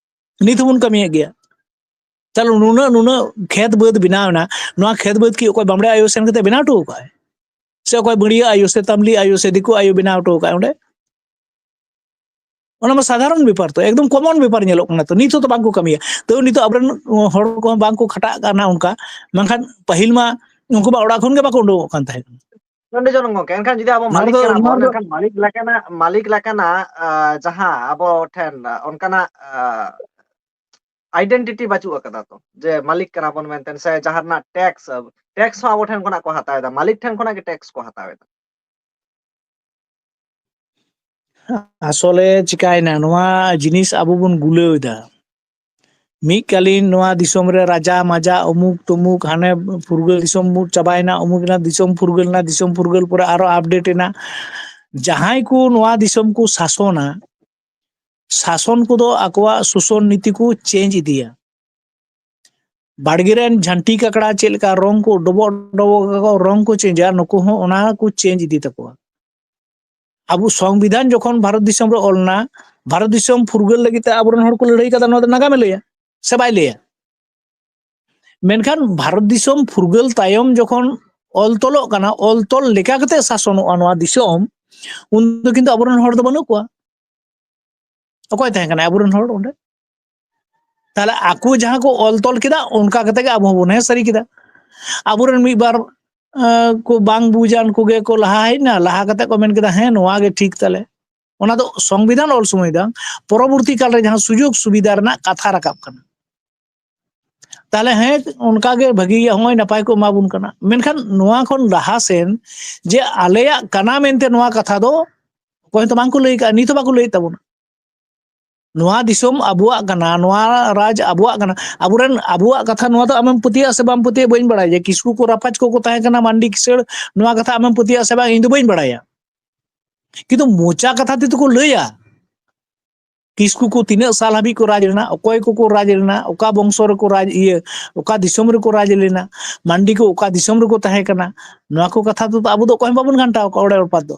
ᱱᱤᱛ ᱦᱚᱸᱵᱚᱱ ᱠᱟᱹᱢᱤᱭᱮᱫ ᱜᱮᱭᱟ᱾ ᱛᱟᱦᱞᱮ ᱱᱩᱱᱟᱹᱜ, ᱱᱩᱱᱟᱹᱜ ᱠᱷᱮᱛ ᱵᱟᱹᱫᱽ ᱵᱮᱱᱟᱣ ᱮᱱᱟ, ᱱᱚᱣᱟ ᱠᱷᱮᱛ ᱵᱟᱹᱫᱽ ᱠᱤ ᱚᱠᱚᱭ ᱵᱟᱢᱵᱲᱮ ᱟᱭᱳ ᱥᱮᱱ ᱠᱟᱛᱮ ᱵᱮᱱᱟᱣ ᱦᱚᱴᱚ ᱟᱠᱟᱫ ᱟᱭ? ᱥᱮ ᱚᱠᱚᱭ ᱵᱟᱹᱲᱤᱭᱟᱹ ᱟᱭᱳ ᱥᱮ ᱛᱟᱢᱞᱤ ᱟᱭᱳ ᱥᱮ ᱫᱤᱠᱩ ᱟᱭᱳ ᱵᱮᱱᱟᱣ ᱦᱚᱴᱚ ᱟᱠᱟᱫ ᱚᱸᱰᱮ? ᱚᱱᱟ ᱢᱟ ᱥᱟᱫᱷᱟᱨᱚᱱ ᱵᱮᱯᱟᱨ ᱛᱚ, ᱮᱠᱫᱚᱢ ᱠᱚᱢᱚᱱ ᱵᱮᱯᱟᱨ ᱧᱮᱞᱚᱜ ᱠᱟᱱᱟ ᱛᱚ᱾ ᱱᱤᱛ ᱦᱚᱸᱛᱚ ᱵᱟᱝᱠᱚ ᱠᱟᱹᱢᱤᱭᱟ᱾ ᱛᱟᱹᱣ ᱱᱤᱛᱚᱜ ᱟᱵᱚᱨᱮᱱ ᱦᱚᱲ ᱠᱚᱦᱚᱸ ᱵᱟᱝᱠᱚ ᱠᱷᱟᱴᱟᱜ ᱠᱟᱱᱟ ᱚᱱᱠᱟ᱾ ᱢᱮᱱᱠᱷᱟᱱ ᱯᱟᱹᱦᱤᱞ ᱢᱟ ᱩᱱᱠᱩ ᱢᱟ ᱚᱲᱟᱜ ᱠᱷᱚᱱ ᱜᱮ ᱵᱟᱠᱚ ᱩᱰᱩᱠᱚᱜ ᱠᱟᱱ ᱛᱟᱦᱮᱸ ᱠᱟᱱᱟ᱾ ᱱᱚᱰᱮ ᱡᱚᱱᱚᱢ ᱜᱚᱝᱠᱮ, ᱮᱱᱠᱷᱟᱱ ᱡᱩᱫᱤ ᱟᱵᱚ ᱱᱚᱣᱟ ᱢᱟᱹᱞᱤᱠ ᱫᱚ, ᱠᱟᱱᱟ ᱱᱚᱣᱟ ᱵᱚᱱ, ᱫᱚ ᱮᱱᱠᱷᱟᱱ ᱢᱟᱹᱞᱤᱠ ᱞᱮᱠᱟᱱᱟᱜ, ᱢᱟᱹᱞᱤᱠ ᱞᱮᱠᱟᱱᱟᱜ, ᱟ, ᱡᱟᱦᱟᱸ ᱟᱵᱚ ᱴᱷᱮᱱ, ᱟ, ᱚᱱᱠᱟᱱᱟᱜ, ᱟ, identity ᱵᱟᱹᱪᱩᱜ ᱟᱠᱟᱫᱟ ᱛᱚ, ᱡᱮ ᱢᱟᱹᱞᱤᱠ ᱠᱟᱱᱟ ᱵᱚᱱ ᱢᱮᱱᱛᱮ, ᱥᱮ ᱡᱟᱦᱟᱸ ᱨᱮᱱᱟᱜ tax, tax ᱦᱚᱸ ᱟᱵᱚ ᱴᱷᱮᱱ ᱠᱷᱚᱱᱟᱜ ᱠᱚ ᱦᱟᱛᱟᱣ ᱮᱫᱟ, ᱢᱟᱹᱞᱤᱠ ᱴᱷᱮᱱ ᱠᱷᱚᱱᱟᱜ ᱜᱮ tax ᱠᱚ ᱦᱟᱛᱟᱣ ᱮᱫᱟ᱾ ᱟᱥᱚᱞᱮ ᱪᱤᱠᱟᱭᱮᱱᱟ, ᱱᱚᱣᱟ ᱡᱤᱱᱤᱥ ᱟᱵᱚ ᱵᱚᱱ ᱜᱩᱞᱟᱹᱣ ᱮᱫᱟ᱾ ᱢᱤᱫ ᱠᱟᱞᱤᱱ ᱱᱚᱣᱟ ᱫᱤᱥᱚᱢ ᱨᱮ ᱨᱟᱡᱟ ᱢᱟᱡᱟ ᱩᱢᱩᱠ ᱛᱩᱢᱩᱠ ᱦᱟᱱᱮ ᱯᱷᱩᱨᱜᱟᱹᱞ ᱫᱤᱥᱚᱢ ᱪᱟᱵᱟᱭᱮᱱᱟ, ᱩᱢᱩᱠ ᱮᱱᱟ, ᱫᱤᱥᱚᱢ ᱯᱷᱩᱨᱜᱟᱹᱞ ᱮᱱᱟ, ᱫᱤᱥᱚᱢ ᱯᱷᱩᱨᱜᱟᱹᱞ ᱯᱚᱨᱮ ᱟᱨᱚ update ᱮᱱᱟ᱾ ᱡᱟᱦᱟᱸᱭ ᱠᱚ ᱱᱚᱣᱟ ᱫᱤᱥᱚᱢ ᱠᱚ ᱥᱟᱥᱚᱱᱟ, ᱥᱟᱥᱚᱱ ᱠᱚᱫᱚ ᱟᱠᱚᱣᱟᱜ ᱥᱩᱥᱚᱱ ᱱᱤᱛᱤ ᱠᱚ change ᱤᱫᱤᱭᱟ᱾ ᱵᱟᱲᱜᱮ ᱨᱮᱱ ᱡᱷᱟᱱᱴᱤ ᱠᱟᱠᱲᱟ ᱪᱮᱫ ᱞᱮᱠᱟ ᱨᱚᱝ ᱠᱚ ᱰᱚᱵᱚᱜ ᱰᱚᱵᱚᱜ ᱟᱠᱚ, ᱨᱚᱝ ᱠᱚ changeᱟ, ᱱᱩᱠᱩ ᱦᱚᱸ ᱚᱱᱟ ᱠᱚ change ᱤᱫᱤ ᱛᱟᱠᱚᱣᱟ᱾ ᱟᱵᱚ ᱥᱚᱝᱵᱤᱫᱷᱟᱱ ᱡᱚᱠᱷᱚᱱ ᱵᱷᱟᱨᱚᱛ ᱫᱤᱥᱚᱢ ᱨᱮ ᱚᱞ ᱮᱱᱟ, ᱵᱷᱟᱨᱚᱛ ᱫᱤᱥᱚᱢ ᱯᱷᱩᱨᱜᱟᱹᱞ ᱞᱟᱹᱜᱤᱫ ᱛᱮ ᱟᱵᱚᱨᱮᱱ ᱦᱚᱲ ᱠᱚ ᱞᱟᱹᱲᱦᱟᱹᱭ ᱠᱟᱫᱟ, ᱱᱚᱣᱟ ᱫᱚ ᱱᱟᱜᱟᱢᱮ ᱞᱟᱹᱭᱟ ᱥᱮ ᱵᱟᱭ ᱞᱟᱹᱭᱟ? ᱢᱮᱱᱠᱷᱟᱱ ᱵᱷᱟᱨᱚᱛ ᱫᱤᱥᱚᱢ ᱯᱷᱩᱨᱜᱟᱹᱞ ᱛᱟᱭᱚᱢ ᱡᱚᱠᱷᱚᱱ ᱚᱞ ᱛᱚᱞᱚᱜ ᱠᱟᱱᱟ, ᱚᱞ ᱛᱚᱞ ᱞᱮᱠᱟ ᱠᱟᱛᱮ ᱥᱟᱥᱚᱱᱚᱜᱼᱟ ᱱᱚᱣᱟ ᱫᱤᱥᱚᱢ, ᱩᱱ ᱫᱚ ᱠᱤᱱᱛᱩ ᱟᱵᱚᱨᱮᱱ ᱦᱚᱲ ᱫᱚ ᱵᱟᱹᱱᱩᱜ ᱠᱚᱣᱟ᱾ ᱚᱠᱚᱭ ᱛᱟᱦᱮᱸ ᱠᱟᱱᱟᱭ ᱟᱵᱚᱨᱮᱱ ᱦᱚᱲ ᱚᱸᱰᱮ? ᱛᱟᱦᱞᱮ ᱟᱠᱚ ᱡᱟᱦᱟᱸ ᱠᱚ ᱚᱞ ᱛᱚᱞ ᱠᱮᱫᱟ, ᱚᱱᱠᱟ ᱠᱟᱛᱮ ᱜᱮ ᱟᱵᱚ ᱦᱚᱸᱵᱚᱱ ᱦᱮᱸ ᱥᱟᱹᱨᱤ ᱠᱮᱫᱟ᱾ ᱟᱵᱚᱨᱮᱱ ᱢᱤᱫ ᱵᱟᱨ, ᱮᱸ, ᱠᱚ ᱵᱟᱝ ᱵᱩᱡᱟᱱ ᱠᱚᱜᱮ ᱠᱚ ᱞᱟᱦᱟ ᱦᱮᱡ ᱮᱱᱟ, ᱞᱟᱦᱟ ᱠᱟᱛᱮ ᱠᱚ ᱢᱮᱱ ᱠᱮᱫᱟ, "ᱦᱮᱸ, ᱱᱚᱣᱟ ᱜᱮ ᱴᱷᱤᱠ ᱛᱟᱞᱮ᱾" ᱚᱱᱟ ᱫᱚ ᱥᱚᱝᱵᱤᱫᱷᱟᱱ ᱚᱞ ᱥᱚᱢᱚᱭ ᱫᱚ ᱵᱟᱝ, ᱯᱚᱨᱚᱵᱚᱨᱛᱤ ᱠᱟᱞ ᱨᱮ ᱡᱟᱦᱟᱸ ᱥᱩᱡᱳᱜᱽ ᱥᱩᱵᱤᱫᱷᱟ ᱨᱮᱱᱟᱜ ᱠᱟᱛᱷᱟ ᱨᱟᱠᱟᱵ ᱠᱟᱱᱟ᱾ ᱛᱟᱦᱞᱮ ᱦᱮᱸ, ᱚᱱᱠᱟ ᱜᱮ ᱵᱷᱟᱹᱜᱤ ᱜᱮᱭᱟ, ᱦᱚᱸᱜᱼᱚᱭ ᱱᱟᱯᱟᱭ ᱠᱚ ᱮᱢᱟ ᱵᱚᱱ ᱠᱟᱱᱟ, ᱢᱮᱱᱠᱷᱟᱱ ᱱᱚᱣᱟ ᱠᱷᱚᱱ ᱞᱟᱦᱟ ᱥᱮᱱ ᱡᱮ ᱟᱞᱮᱭᱟᱜ ᱠᱟᱱᱟ ᱢᱮᱱᱛᱮ ᱱᱚᱣᱟ ᱠᱟᱛᱷᱟ ᱫᱚ ᱚᱠᱚᱭ ᱦᱚᱸᱛᱚ ᱵᱟᱝ ᱠᱚ ᱞᱟᱹᱭ ᱠᱟᱜᱼᱟ, ᱱᱤᱛ ᱦᱚᱸ ᱵᱟᱠᱚ ᱞᱟᱹᱭᱮᱫ ᱛᱟᱵᱚᱱᱟ᱾ ᱱᱚᱣᱟ ᱫᱤᱥᱚᱢ ᱟᱵᱚᱣᱟᱜ ᱠᱟᱱᱟ, ᱱᱚᱣᱟ ᱨᱟᱡᱽ ᱟᱵᱚᱣᱟᱜ ᱠᱟᱱᱟ᱾ ᱟᱵᱚᱨᱮᱱ, ᱟᱵᱚᱣᱟᱜ ᱠᱟᱛᱷᱟ ᱱᱚᱣᱟ ᱫᱚ ᱟᱢᱮᱢ ᱯᱟᱹᱛᱭᱟᱹᱜᱼᱟ ᱥᱮ ᱵᱟᱢ ᱯᱟᱹᱛᱭᱟᱹᱜᱼᱟ ᱵᱟᱹᱧ ᱵᱟᱲᱟᱭᱟ, ᱡᱮ ᱠᱤᱥᱠᱩ ᱠᱚ ᱨᱟᱯᱟᱡᱽ ᱠᱚᱠᱚ ᱛᱟᱦᱮᱸ ᱠᱟᱱᱟ ᱢᱟᱱᱰᱤ ᱠᱤᱥᱟᱹᱲ, ᱱᱚᱣᱟ ᱠᱟᱛᱷᱟ ᱟᱢᱮᱢ ᱯᱟᱹᱛᱭᱟᱹᱜᱼᱟ ᱥᱮ ᱵᱟᱝ ᱤᱧ ᱫᱚ ᱵᱟᱹᱧ ᱵᱟᱲᱟᱭᱟ᱾ ᱠᱤᱱᱛᱩ ᱢᱚᱪᱟ ᱠᱟᱛᱷᱟ ᱛᱮᱫᱚ ᱠᱚ ᱞᱟᱹᱭᱟ, ᱠᱤᱥᱠᱩ ᱠᱚ ᱛᱤᱱᱟᱹᱜ ᱥᱟᱞ ᱦᱟᱹᱵᱤᱡ ᱠᱚ ᱨᱟᱡᱽ ᱞᱮᱱᱟ, ᱚᱠᱚᱭ ᱠᱚᱠᱚ ᱨᱟᱡᱽ ᱞᱮᱱᱟ, ᱚᱠᱟ ᱵᱚᱝᱥᱚ ᱨᱮᱠᱚ ᱨᱟᱡᱽ, ᱤᱭᱟᱹ, ᱚᱠᱟ ᱫᱤᱥᱚᱢ ᱨᱮᱠᱚ ᱨᱟᱡᱽ ᱞᱮᱱᱟ, ᱢᱟᱱᱰᱤ ᱠᱚ ᱚᱠᱟ ᱫᱤᱥᱚᱢ ᱨᱮᱠᱚ ᱛᱟᱦᱮᱸ ᱠᱟᱱᱟ, ᱱᱚᱣᱟ ᱠᱚ ᱠᱟᱛᱷᱟ ᱛᱮᱫᱚ ᱟᱵᱚ ᱫᱚ ᱚᱠᱚᱭ ᱦᱚᱸ ᱵᱟᱵᱚᱱ ᱜᱷᱟᱱᱴᱟᱣ ᱠᱚᱣᱟ ᱚᱲᱮ ᱚᱲᱯᱟᱛ ᱫᱚ᱾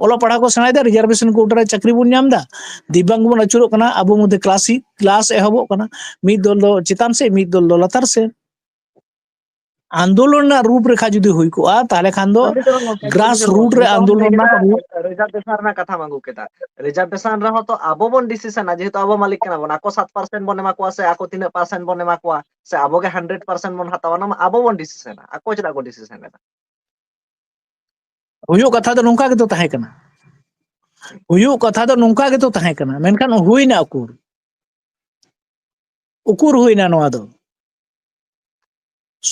ᱚᱞᱚᱜ ᱯᱟᱲᱦᱟᱜ ᱠᱚ ᱥᱮᱬᱟᱭᱮᱫᱟ, reservation quota ᱨᱮ ᱪᱟᱹᱠᱨᱤ ᱵᱚᱱ ᱧᱟᱢ ᱮᱫᱟ, ᱫᱤᱵᱽᱵᱟᱝᱜᱚ ᱵᱚᱱ ᱟᱹᱪᱩᱨᱚᱜ ᱠᱟᱱᱟ, ᱟᱵᱚ ᱢᱚᱫᱽᱫᱷᱮ ᱠᱞᱟᱥᱤ-, ᱠᱞᱟᱥ ᱮᱦᱚᱵᱚᱜ ᱠᱟᱱᱟ, ᱢᱤᱫ ᱫᱚᱞ ᱫᱚ ᱪᱮᱛᱟᱱ ᱥᱮᱫ, ᱢᱤᱫ ᱫᱚᱞ ᱫᱚ ᱞᱟᱛᱟᱨ ᱥᱮᱫ᱾ ᱟᱱᱫᱳᱞᱚᱱ ᱨᱮᱱᱟᱜ ᱨᱩᱯ ᱨᱮᱠᱷᱟ ᱡᱩᱫᱤ ᱦᱩᱭ ᱠᱚᱜᱼᱟ, ᱛᱟᱦᱞᱮ ᱠᱷᱟᱱ ᱫᱚ ᱵᱟᱝ, ᱵᱟᱝ, ᱜᱚᱢᱠᱮ, grass ᱵᱩᱡᱷᱟᱹᱣ root ᱨᱮ ᱱᱤᱛᱚᱜ ᱮᱢ ᱞᱟᱹᱭ ᱟᱱᱫᱳᱞᱚᱱ ᱠᱮᱫᱟ, ᱨᱮᱱᱟᱜ ᱨᱤᱡᱟᱨᱵᱷᱮᱥᱚᱱ ᱨᱮᱱᱟᱜ ᱠᱟᱛᱷᱟ ᱢᱟ ᱟᱹᱜᱩ ᱠᱮᱫᱟ᱾ ᱨᱤᱡᱟᱨᱵᱷᱮᱥᱚᱱ ᱨᱮᱦᱚᱸ ᱛᱚ ᱟᱵᱚ ᱵᱚᱱ ᱰᱤᱥᱤᱥᱚᱱᱟ, ᱡᱮᱦᱮᱛᱩ ᱟᱵᱚ ᱢᱟᱹᱞᱤᱠ ᱠᱟᱱᱟ ᱵᱚᱱ, ᱟᱠᱚ ᱥᱟᱛ ᱯᱟᱨᱥᱮᱱᱴ ᱵᱚᱱ ᱮᱢᱟ ᱠᱚᱣᱟ ᱥᱮ ᱟᱠᱚ ᱛᱤᱱᱟᱹᱜ ᱯᱟᱨᱥᱮᱱᱴ ᱵᱚᱱ ᱮᱢᱟ ᱠᱚᱣᱟ ᱥᱮ ᱟᱵᱚ ᱜᱮ ᱦᱟᱱᱰᱨᱮᱰ ᱯᱟᱨᱥᱮᱱᱴ ᱵᱚᱱ ᱦᱟᱛᱟᱣᱟ, ᱚᱱᱟ ᱢᱟ ᱟᱵᱚ ᱵᱚᱱ ᱰᱤᱥᱤᱥᱚᱱᱟ, ᱟᱠᱚ ᱪᱮᱫᱟᱜ ᱠᱚ ᱰᱤᱥᱤᱥᱚᱱ ᱮᱫᱟ? ᱦᱩᱭᱩᱜ ᱠᱟᱛᱷᱟ ᱫᱚ ᱱᱚᱝᱠᱟ ᱜᱮᱛᱚ ᱛᱟᱦᱮᱸ ᱠᱟᱱᱟ, ᱦᱩᱭᱩᱜ ᱠᱟᱛᱷᱟ ᱫᱚ ᱱᱚᱝᱠᱟ ᱜᱮᱛᱚ ᱛᱟᱦᱮᱸ ᱠᱟᱱᱟ, ᱢᱮᱱᱠᱷᱟᱱ ᱦᱩᱭᱱᱟ ᱩᱠᱩᱨ? ᱩᱠᱩᱨ ᱦᱩᱭᱱᱟ ᱱᱚᱣᱟ ᱫᱚ?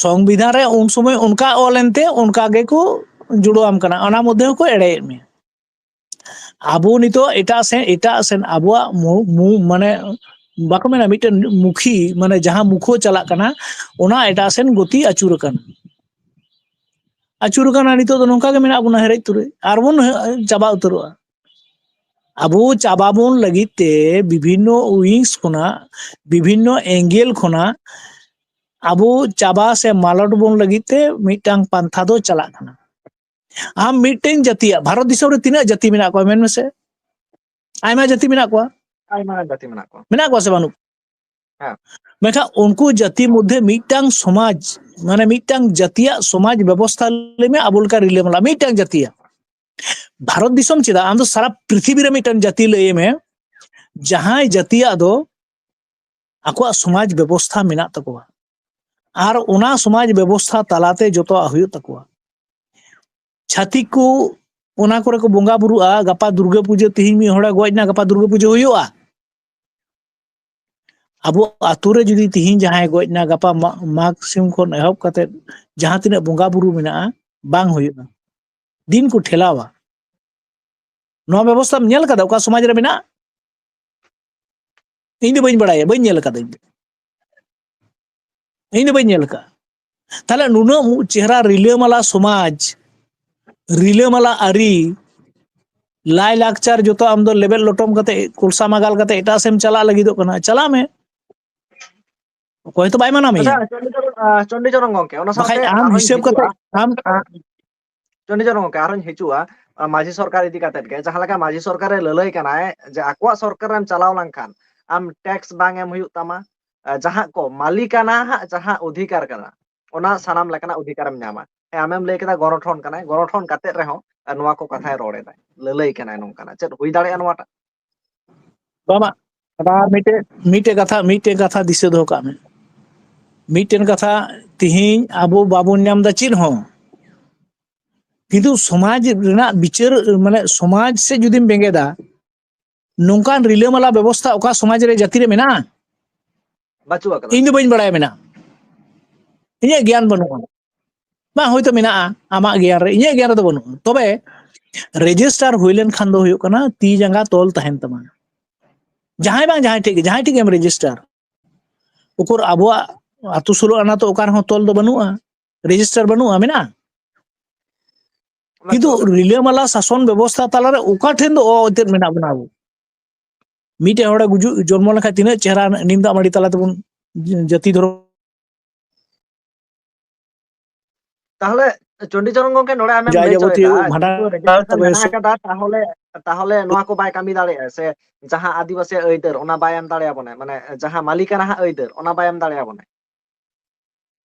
ᱥᱚᱝᱵᱤᱫᱷᱟᱱ ᱨᱮ ᱩᱱ ᱥᱚᱢᱚᱭ ᱚᱱᱠᱟ ᱚᱞ ᱮᱱᱛᱮ ᱚᱱᱠᱟ ᱜᱮᱠᱚ ᱡᱩᱲᱟᱹᱣᱟᱢ ᱠᱟᱱᱟ, ᱚᱱᱟ ᱢᱚᱫᱽᱫᱷᱮ ᱦᱚᱸᱠᱚ ᱮᱲᱮᱭᱮᱫ ᱢᱮᱭᱟ᱾ ᱟᱵᱚ ᱱᱤᱛᱚᱜ ᱮᱴᱟᱜ ᱥᱮᱱ, ᱮᱴᱟᱜ ᱥᱮᱱ ᱟᱵᱚᱣᱟᱜ ᱢᱩ-, ᱢᱩ-, ᱢᱟᱱᱮ ᱵᱟᱠᱚ ᱢᱮᱱᱟ ᱢᱤᱫᱴᱮᱱ ᱢᱩᱠᱷᱤ, ᱢᱟᱱᱮ ᱡᱟᱦᱟᱸ ᱢᱩᱠᱷᱚ ᱪᱟᱞᱟᱜ ᱠᱟᱱᱟ, ᱚᱱᱟ ᱮᱴᱟᱜ ᱥᱮᱱ ᱜᱚᱛᱤ ᱟᱹᱪᱩᱨ ᱟᱠᱟᱱᱟ᱾ ᱟᱹᱪᱩᱨ ᱟᱠᱟᱱᱟ, ᱱᱤᱛᱚᱜ ᱫᱚ ᱱᱚᱝᱠᱟ ᱜᱮ ᱢᱮᱱᱟᱜ ᱵᱚᱱᱟ ᱦᱮᱨᱮᱡ ᱛᱩᱨᱩᱡ, ᱟᱨᱵᱚᱱ ᱪᱟᱵᱟ ᱩᱛᱟᱹᱨᱚᱜᱼᱟ᱾ ᱟᱵᱚ ᱪᱟᱵᱟ ᱵᱚᱱ ᱞᱟᱹᱜᱤᱫ ᱛᱮ ᱵᱤᱵᱷᱤᱱᱱᱚ wings ᱠᱷᱚᱱᱟᱜ, ᱵᱤᱵᱷᱤᱱᱱᱚ angle ᱠᱷᱚᱱᱟᱜ ᱟᱵᱚ ᱪᱟᱵᱟ ᱥᱮ ᱢᱟᱞᱚᱴ ᱵᱚᱱ ᱞᱟᱹᱜᱤᱫ ᱛᱮ ᱢᱤᱫᱴᱟᱝ ᱯᱟᱱᱛᱷᱟ ᱫᱚ ᱪᱟᱞᱟᱜ ᱠᱟᱱᱟ᱾ ᱟᱢ ᱢᱤᱫᱴᱮᱱ ᱡᱟᱹᱛᱤᱭᱟᱜ, ᱵᱷᱟᱨᱚᱛ ᱫᱤᱥᱚᱢ ᱨᱮ ᱛᱤᱱᱟᱹᱜ ᱡᱟᱹᱛᱤ ᱢᱮᱱᱟᱜ ᱠᱚᱣᱟ ᱢᱮᱱ ᱢᱮᱥᱮ? ᱟᱭᱢᱟ ᱡᱟᱹᱛᱤ ᱢᱮᱱᱟᱜ ᱠᱚᱣᱟ᱾ ᱟᱭᱢᱟ ᱡᱟᱹᱛᱤ ᱢᱮᱱᱟᱜ ᱠᱚᱣᱟ᱾ ᱢᱮᱱᱟᱜ ᱠᱚᱣᱟ ᱥᱮ ᱵᱟᱹᱱᱩᱜ? ᱦᱮᱸ᱾ ᱢᱮᱱᱠᱷᱟᱱ ᱩᱱᱠᱩ ᱡᱟᱹᱛᱤ ᱢᱚᱫᱽᱫᱷᱮ ᱢᱤᱫᱴᱟᱝ ᱥᱚᱢᱟᱡᱽ, ᱢᱟᱱᱮ ᱢᱤᱫᱴᱟᱝ ᱡᱟᱹᱛᱤᱭᱟᱜ ᱥᱚᱢᱟᱡᱽ ᱵᱮᱵᱚᱥᱛᱷᱟ ᱞᱟᱹᱭ ᱢᱮ, ᱟᱵᱚ ᱞᱮᱠᱟ ᱨᱤᱞᱟᱹᱢᱟᱞᱟ ᱢᱤᱫᱴᱟᱝ ᱡᱟᱹᱛᱤᱭᱟᱜ᱾ ᱵᱷᱟᱨᱚᱛ ᱫᱤᱥᱚᱢ ᱪᱮᱫᱟᱜ, ᱟᱢ ᱫᱚ ᱥᱟᱨᱟ ᱯᱨᱤᱛᱷᱤᱵᱤ ᱨᱮ ᱢᱤᱫᱴᱟᱝ ᱡᱟᱹᱛᱤ ᱞᱟᱹᱭ ᱢᱮ, ᱡᱟᱦᱟᱸᱭ ᱡᱟᱹᱛᱤᱭᱟᱜ ᱫᱚ ᱟᱠᱚᱣᱟᱜ ᱥᱚᱢᱟᱡᱽ ᱵᱮᱵᱚᱥᱛᱷᱟ ᱢᱮᱱᱟᱜ ᱛᱟᱠᱚᱣᱟ, ᱟᱨ ᱚᱱᱟ ᱥᱚᱢᱟᱡᱽ ᱵᱮᱵᱚᱥᱛᱷᱟ ᱛᱟᱞᱟᱛᱮ ᱡᱚᱛᱚᱣᱟᱜ ᱦᱩᱭᱩᱜ ᱛᱟᱠᱚᱣᱟ᱾ ᱪᱷᱟᱹᱛᱤᱠ ᱠᱚ ᱚᱱᱟ ᱠᱚᱨᱮ ᱠᱚ ᱵᱚᱸᱜᱟ ᱵᱩᱨᱩᱜᱼᱟ, ᱜᱟᱯᱟ ᱫᱩᱨᱜᱟᱹ ᱯᱩᱡᱟᱹ, ᱛᱤᱦᱤᱧ ᱢᱤᱫ ᱦᱚᱲᱮ ᱜᱚᱡ ᱮᱱᱟ, ᱜᱟᱯᱟ ᱫᱩᱨᱜᱟᱹ ᱯᱩᱡᱟᱹ ᱦᱩᱭᱩᱜᱼᱟ᱾ ᱟᱵᱚ ᱟᱛᱳ ᱨᱮ ᱡᱩᱫᱤ ᱛᱤᱦᱤᱧ ᱡᱟᱦᱟᱸᱭ ᱜᱚᱡ ᱮᱱᱟ, ᱜᱟᱯᱟ ᱢᱟ-, ᱢᱟᱜᱽ ᱥᱤᱢ ᱠᱷᱚᱱ ᱮᱦᱚᱵ ᱠᱟᱛᱮ ᱡᱟᱦᱟᱸ ᱛᱤᱱᱟᱹᱜ ᱵᱚᱸᱜᱟ ᱵᱩᱨᱩ ᱢᱮᱱᱟᱜᱼᱟ, ᱵᱟᱝ ᱦᱩᱭᱩᱜᱼᱟ, ᱫᱤᱱ ᱠᱚ ᱴᱷᱮᱞᱟᱣᱟ᱾ ᱱᱚᱣᱟ ᱵᱮᱵᱚᱥᱛᱷᱟᱢ ᱧᱮᱞ ᱠᱟᱫᱟ ᱚᱠᱟ ᱥᱚᱢᱟᱡᱽ ᱨᱮ ᱢᱮᱱᱟᱜᱼᱟ? ᱤᱧ ᱫᱚ ᱵᱟᱹᱧ ᱵᱟᱲᱟᱭᱟ, ᱵᱟᱹᱧ ᱧᱮᱞ ᱠᱟᱫᱟ ᱤᱧ ᱫᱚ᱾ ᱤᱧ ᱫᱚ ᱵᱟᱹᱧ ᱧᱮᱞ ᱠᱟᱫᱟ᱾ ᱛᱟᱦᱞᱮ ᱱᱩᱱᱟᱹᱜ ᱢᱩ-, ᱪᱮᱦᱨᱟ ᱨᱤᱞᱟᱹᱢᱟᱞᱟ ᱥᱚᱢᱟᱡᱽ, ᱨᱤᱞᱟᱹᱢᱟᱞᱟ ᱟᱹᱨᱤ, ᱞᱟᱭ ᱞᱟᱠᱪᱟᱨ ᱡᱚᱛᱚ ᱟᱢ ᱫᱚ ᱞᱮᱵᱮᱫ ᱞᱚᱴᱚᱢ ᱠᱟᱛᱮ, ᱠᱚᱞᱥᱟ ᱢᱟᱜᱟᱞ ᱠᱟᱛᱮ ᱮᱴᱟᱜ ᱥᱮᱫ ᱮᱢ ᱪᱟᱞᱟᱜ ᱞᱟᱹᱜᱤᱫᱚᱜ ᱠᱟᱱᱟ, ᱪᱟᱞᱟᱜ ᱢᱮ᱾ ᱚᱠᱚᱭ ᱦᱚᱸᱛᱚ ᱵᱟᱭ ᱢᱟᱱᱟ ᱢᱮᱭᱟ᱾ ᱟᱪᱪᱷᱟ, ᱪᱚᱱᱰᱤᱪᱚᱨᱚᱱ, ᱟᱸ, ᱪᱚᱱᱰᱤᱪᱚᱨᱚᱱ ᱜᱚᱝᱠᱮ, ᱚᱱᱟ ᱵᱟᱠᱷᱟᱡ ᱥᱟᱶᱛᱮ ᱟᱢ ᱟᱨᱦᱚᱸᱧ ᱦᱤᱥᱟᱹᱵ ᱠᱟᱛᱮ ᱦᱤᱡᱩᱜᱼᱟ᱾ ᱟᱢ, ᱟᱸ, ᱪᱚᱱᱰᱤᱪᱚᱨᱚᱱ ᱜᱚᱝᱠᱮ, ᱟᱨᱦᱚᱸᱧ ᱦᱤᱡᱩᱜᱼᱟ, ᱟᱸ, ᱢᱟᱹᱡᱷᱤ ᱥᱚᱨᱠᱟᱨ ᱤᱫᱤ ᱠᱟᱛᱮᱫ ᱜᱮ, ᱡᱟᱦᱟᱸ ᱞᱮᱠᱟ ᱢᱟᱹᱡᱷᱤ ᱥᱚᱨᱠᱟᱨᱮ ᱞᱟᱹᱞᱟᱹᱭ ᱠᱟᱱᱟᱭ ᱡᱮ ᱟᱠᱚᱣᱟᱜ ᱥᱚᱨᱠᱟᱨ ᱨᱮᱢ ᱪᱟᱞᱟᱣ ᱞᱮᱱᱠᱷᱟᱱ ᱟᱢ ᱴᱮᱠᱥ ᱵᱟᱝ ᱮᱢ ᱦᱩᱭᱩᱜ ᱛᱟᱢᱟ, ᱟᱸ, ᱡᱟᱦᱟᱸ ᱠᱚ ᱢᱟᱹᱞᱤᱠᱟᱱᱟ ᱦᱟᱸᱜ ᱡᱟᱦᱟᱸ ᱚᱫᱷᱤᱠᱟᱨ ᱠᱟᱱᱟ, ᱚᱱᱟ ᱥᱟᱱᱟᱢ ᱞᱮᱠᱟᱱᱟᱜ ᱚᱫᱷᱤᱠᱟᱨᱮᱢ ᱧᱟᱢᱟ᱾ ᱦᱮᱸ, ᱟᱢᱮᱢ ᱞᱟᱹᱭ ᱠᱮᱫᱟ ᱜᱚᱱᱚᱴᱷᱚᱱ ᱠᱟᱱᱟᱭ, ᱜᱚᱱᱚᱴᱷᱚᱱ ᱠᱟᱛᱮᱫ ᱨᱮᱦᱚᱸ ᱱᱚᱣᱟ ᱠᱚ ᱠᱟᱛᱷᱟᱭ ᱨᱚᱲ ᱮᱫᱟᱭ, ᱞᱟᱹᱞᱟᱹᱭ ᱠᱟᱱᱟᱭ ᱱᱚᱝᱠᱟᱱᱟᱜ᱾ ᱪᱮᱫ ᱦᱩᱭ ᱫᱟᱲᱮᱭᱟᱜᱼᱟ ᱱᱚᱣᱟᱴᱟᱜ? ᱵᱟᱵᱟ, ᱟᱵᱟᱨ ᱢᱤᱫᱴᱮᱡ, ᱢᱤᱫᱴᱮᱡ ᱠᱟᱛᱷᱟ, ᱢᱤᱫᱴᱮᱡ ᱠᱟᱛᱷᱟ ᱫᱤᱥᱟᱹ ᱫᱚᱦᱚ ᱠᱟᱜ ᱢᱮ᱾ ᱢᱤᱫᱴᱮᱱ ᱠᱟᱛᱷᱟ, ᱛᱤᱦᱤᱧ ᱟᱵᱚ ᱵᱟᱵᱚᱱ ᱧᱟᱢ ᱮᱫᱟ ᱪᱮᱫ ᱦᱚᱸ, ᱠᱤᱱᱛᱩ ᱥᱚᱢᱟᱡᱽ ᱨᱮᱱᱟᱜ ᱵᱤᱪᱟᱹᱨ, ᱢᱟᱱᱮ ᱥᱚᱢᱟᱡᱽ ᱥᱮᱫ ᱡᱩᱫᱤᱢ ᱵᱮᱸᱜᱮᱫᱟ, ᱱᱚᱝᱠᱟᱱ ᱨᱤᱞᱟᱹᱢᱟᱞᱟ ᱵᱮᱵᱚᱥᱛᱷᱟ ᱚᱠᱟ ᱥᱚᱢᱟᱡᱽ ᱨᱮ, ᱡᱟᱹᱛᱤ ᱨᱮ ᱢᱮᱱᱟᱜᱼᱟ? ᱵᱟᱹᱪᱩᱜ ᱟᱠᱟᱫᱟ᱾ ᱤᱧ ᱫᱚ ᱵᱟᱹᱧ ᱵᱟᱲᱟᱭᱟ ᱢᱮᱱᱟᱜᱼᱟ᱾ ᱤᱧᱟᱹᱜ ᱜᱮᱭᱟᱱ ᱵᱟᱹᱱᱩᱜᱼᱟ᱾ ᱵᱟᱝ, ᱦᱚᱭᱛᱳ ᱢᱮᱱᱟᱜᱼᱟ ᱟᱢᱟᱜ ᱜᱮᱭᱟᱱ ᱨᱮ, ᱤᱧᱟᱹᱜ ᱜᱮᱭᱟᱱ ᱨᱮᱫᱚ ᱵᱟᱹᱱᱩᱜᱼᱟ᱾ ᱛᱚᱵᱮ ᱨᱮᱡᱤᱥᱴᱟᱨ ᱦᱩᱭ ᱞᱮᱱᱠᱷᱟᱱ ᱫᱚ ᱦᱩᱭᱩᱜ ᱠᱟᱱᱟ ᱛᱤ ᱡᱟᱸᱜᱟ ᱛᱚᱞ ᱛᱟᱦᱮᱱ ᱛᱟᱢᱟ᱾ ᱡᱟᱦᱟᱸᱭ ᱵᱟᱝ ᱡᱟᱦᱟᱸᱭ ᱴᱷᱮᱡ ᱜᱮ, ᱡᱟᱦᱟᱸᱭ ᱴᱷᱮᱡ ᱜᱮᱢ ᱨᱮᱡᱤᱥᱴᱟᱨ᱾ ᱩᱠᱩᱨ ᱟᱵᱚᱣᱟᱜ ᱟᱹᱛᱩ ᱥᱳᱞᱳ ᱟᱱᱟ ᱛᱚ ᱚᱠᱟ ᱨᱮᱦᱚᱸ ᱛᱚᱞ ᱫᱚ ᱵᱟᱹᱱᱩᱜᱼᱟ, ᱨᱮᱡᱤᱥᱴᱟᱨ ᱵᱟᱹᱱᱩᱜᱼᱟ, ᱢᱮᱱᱟᱜᱼᱟ? ᱠᱤᱱᱛᱩ ᱵᱟᱹᱪᱩᱜ ᱟᱠᱟᱫᱟ᱾ ᱨᱤᱞᱟᱹᱢᱟᱞᱟ ᱥᱟᱥᱚᱱ ᱵᱮᱵᱚᱥᱛᱷᱟ ᱛᱟᱞᱟᱨᱮ ᱚᱠᱟ ᱴᱷᱮᱱ ᱫᱚ ᱚ ᱮᱛᱮᱫ ᱢᱮᱱᱟᱜ ᱵᱚᱱᱟ ᱟᱵᱚ? ᱢᱤᱫᱴᱮᱡ ᱦᱚᱲᱮ ᱜᱩᱡᱩᱜ, ᱡᱚᱱᱢᱚ ᱞᱮᱱᱠᱷᱟᱱ ᱛᱤᱱᱟᱹᱜ ᱪᱮᱦᱨᱟ ᱱᱤᱢ ᱫᱟᱜ ᱢᱟᱹᱰᱤ ᱛᱟᱞᱟ ᱛᱮᱵᱚᱱ ᱡᱟᱹᱛᱤ ᱫᱷᱚᱨᱚᱢ᱾ ᱛᱟᱦᱞᱮ ᱪᱚᱱᱰᱤᱪᱚᱨᱚᱱ ᱜᱚᱝᱠᱮ, ᱱᱚᱰᱮ ᱟᱢᱮᱢ ᱡᱟ ᱞᱟᱹᱭ ᱡᱟᱵᱚᱛᱤᱭᱚ ᱦᱚᱪᱚᱭᱮᱫᱟ, ᱵᱷᱟᱸᱰᱟᱱ ᱡᱮᱦᱮᱛᱩ ᱨᱮᱡᱤᱥᱴᱟᱨ ᱛᱚᱵᱮ ᱢᱮᱱᱟᱜ ᱥᱮ ᱟᱠᱟᱫᱟ, ᱛᱟᱦᱚᱞᱮ, ᱛᱟᱦᱚᱞᱮ ᱱᱚᱣᱟ ᱠᱚ ᱵᱟᱭ ᱠᱟᱹᱢᱤ ᱫᱟᱲᱮᱭᱟᱜᱼᱟ ᱥᱮ? ᱡᱟᱦᱟᱸ ᱟᱹᱫᱤᱵᱟᱹᱥᱤᱭᱟᱜ ᱟᱹᱭᱫᱟᱹᱨ, ᱚᱱᱟ ᱵᱟᱭ ᱮᱢ ᱫᱟᱲᱮᱭᱟᱵᱚᱱᱟ, ᱢᱟᱱᱮ ᱡᱟᱦᱟᱸ ᱢᱟᱹᱞᱤᱠᱟᱱᱟ ᱦᱟᱸᱜ ᱟᱹᱭᱫᱟᱹᱨ, ᱚᱱᱟ ᱵᱟᱭ ᱮᱢ ᱫᱟᱲᱮᱭᱟᱵᱚᱱᱟ᱾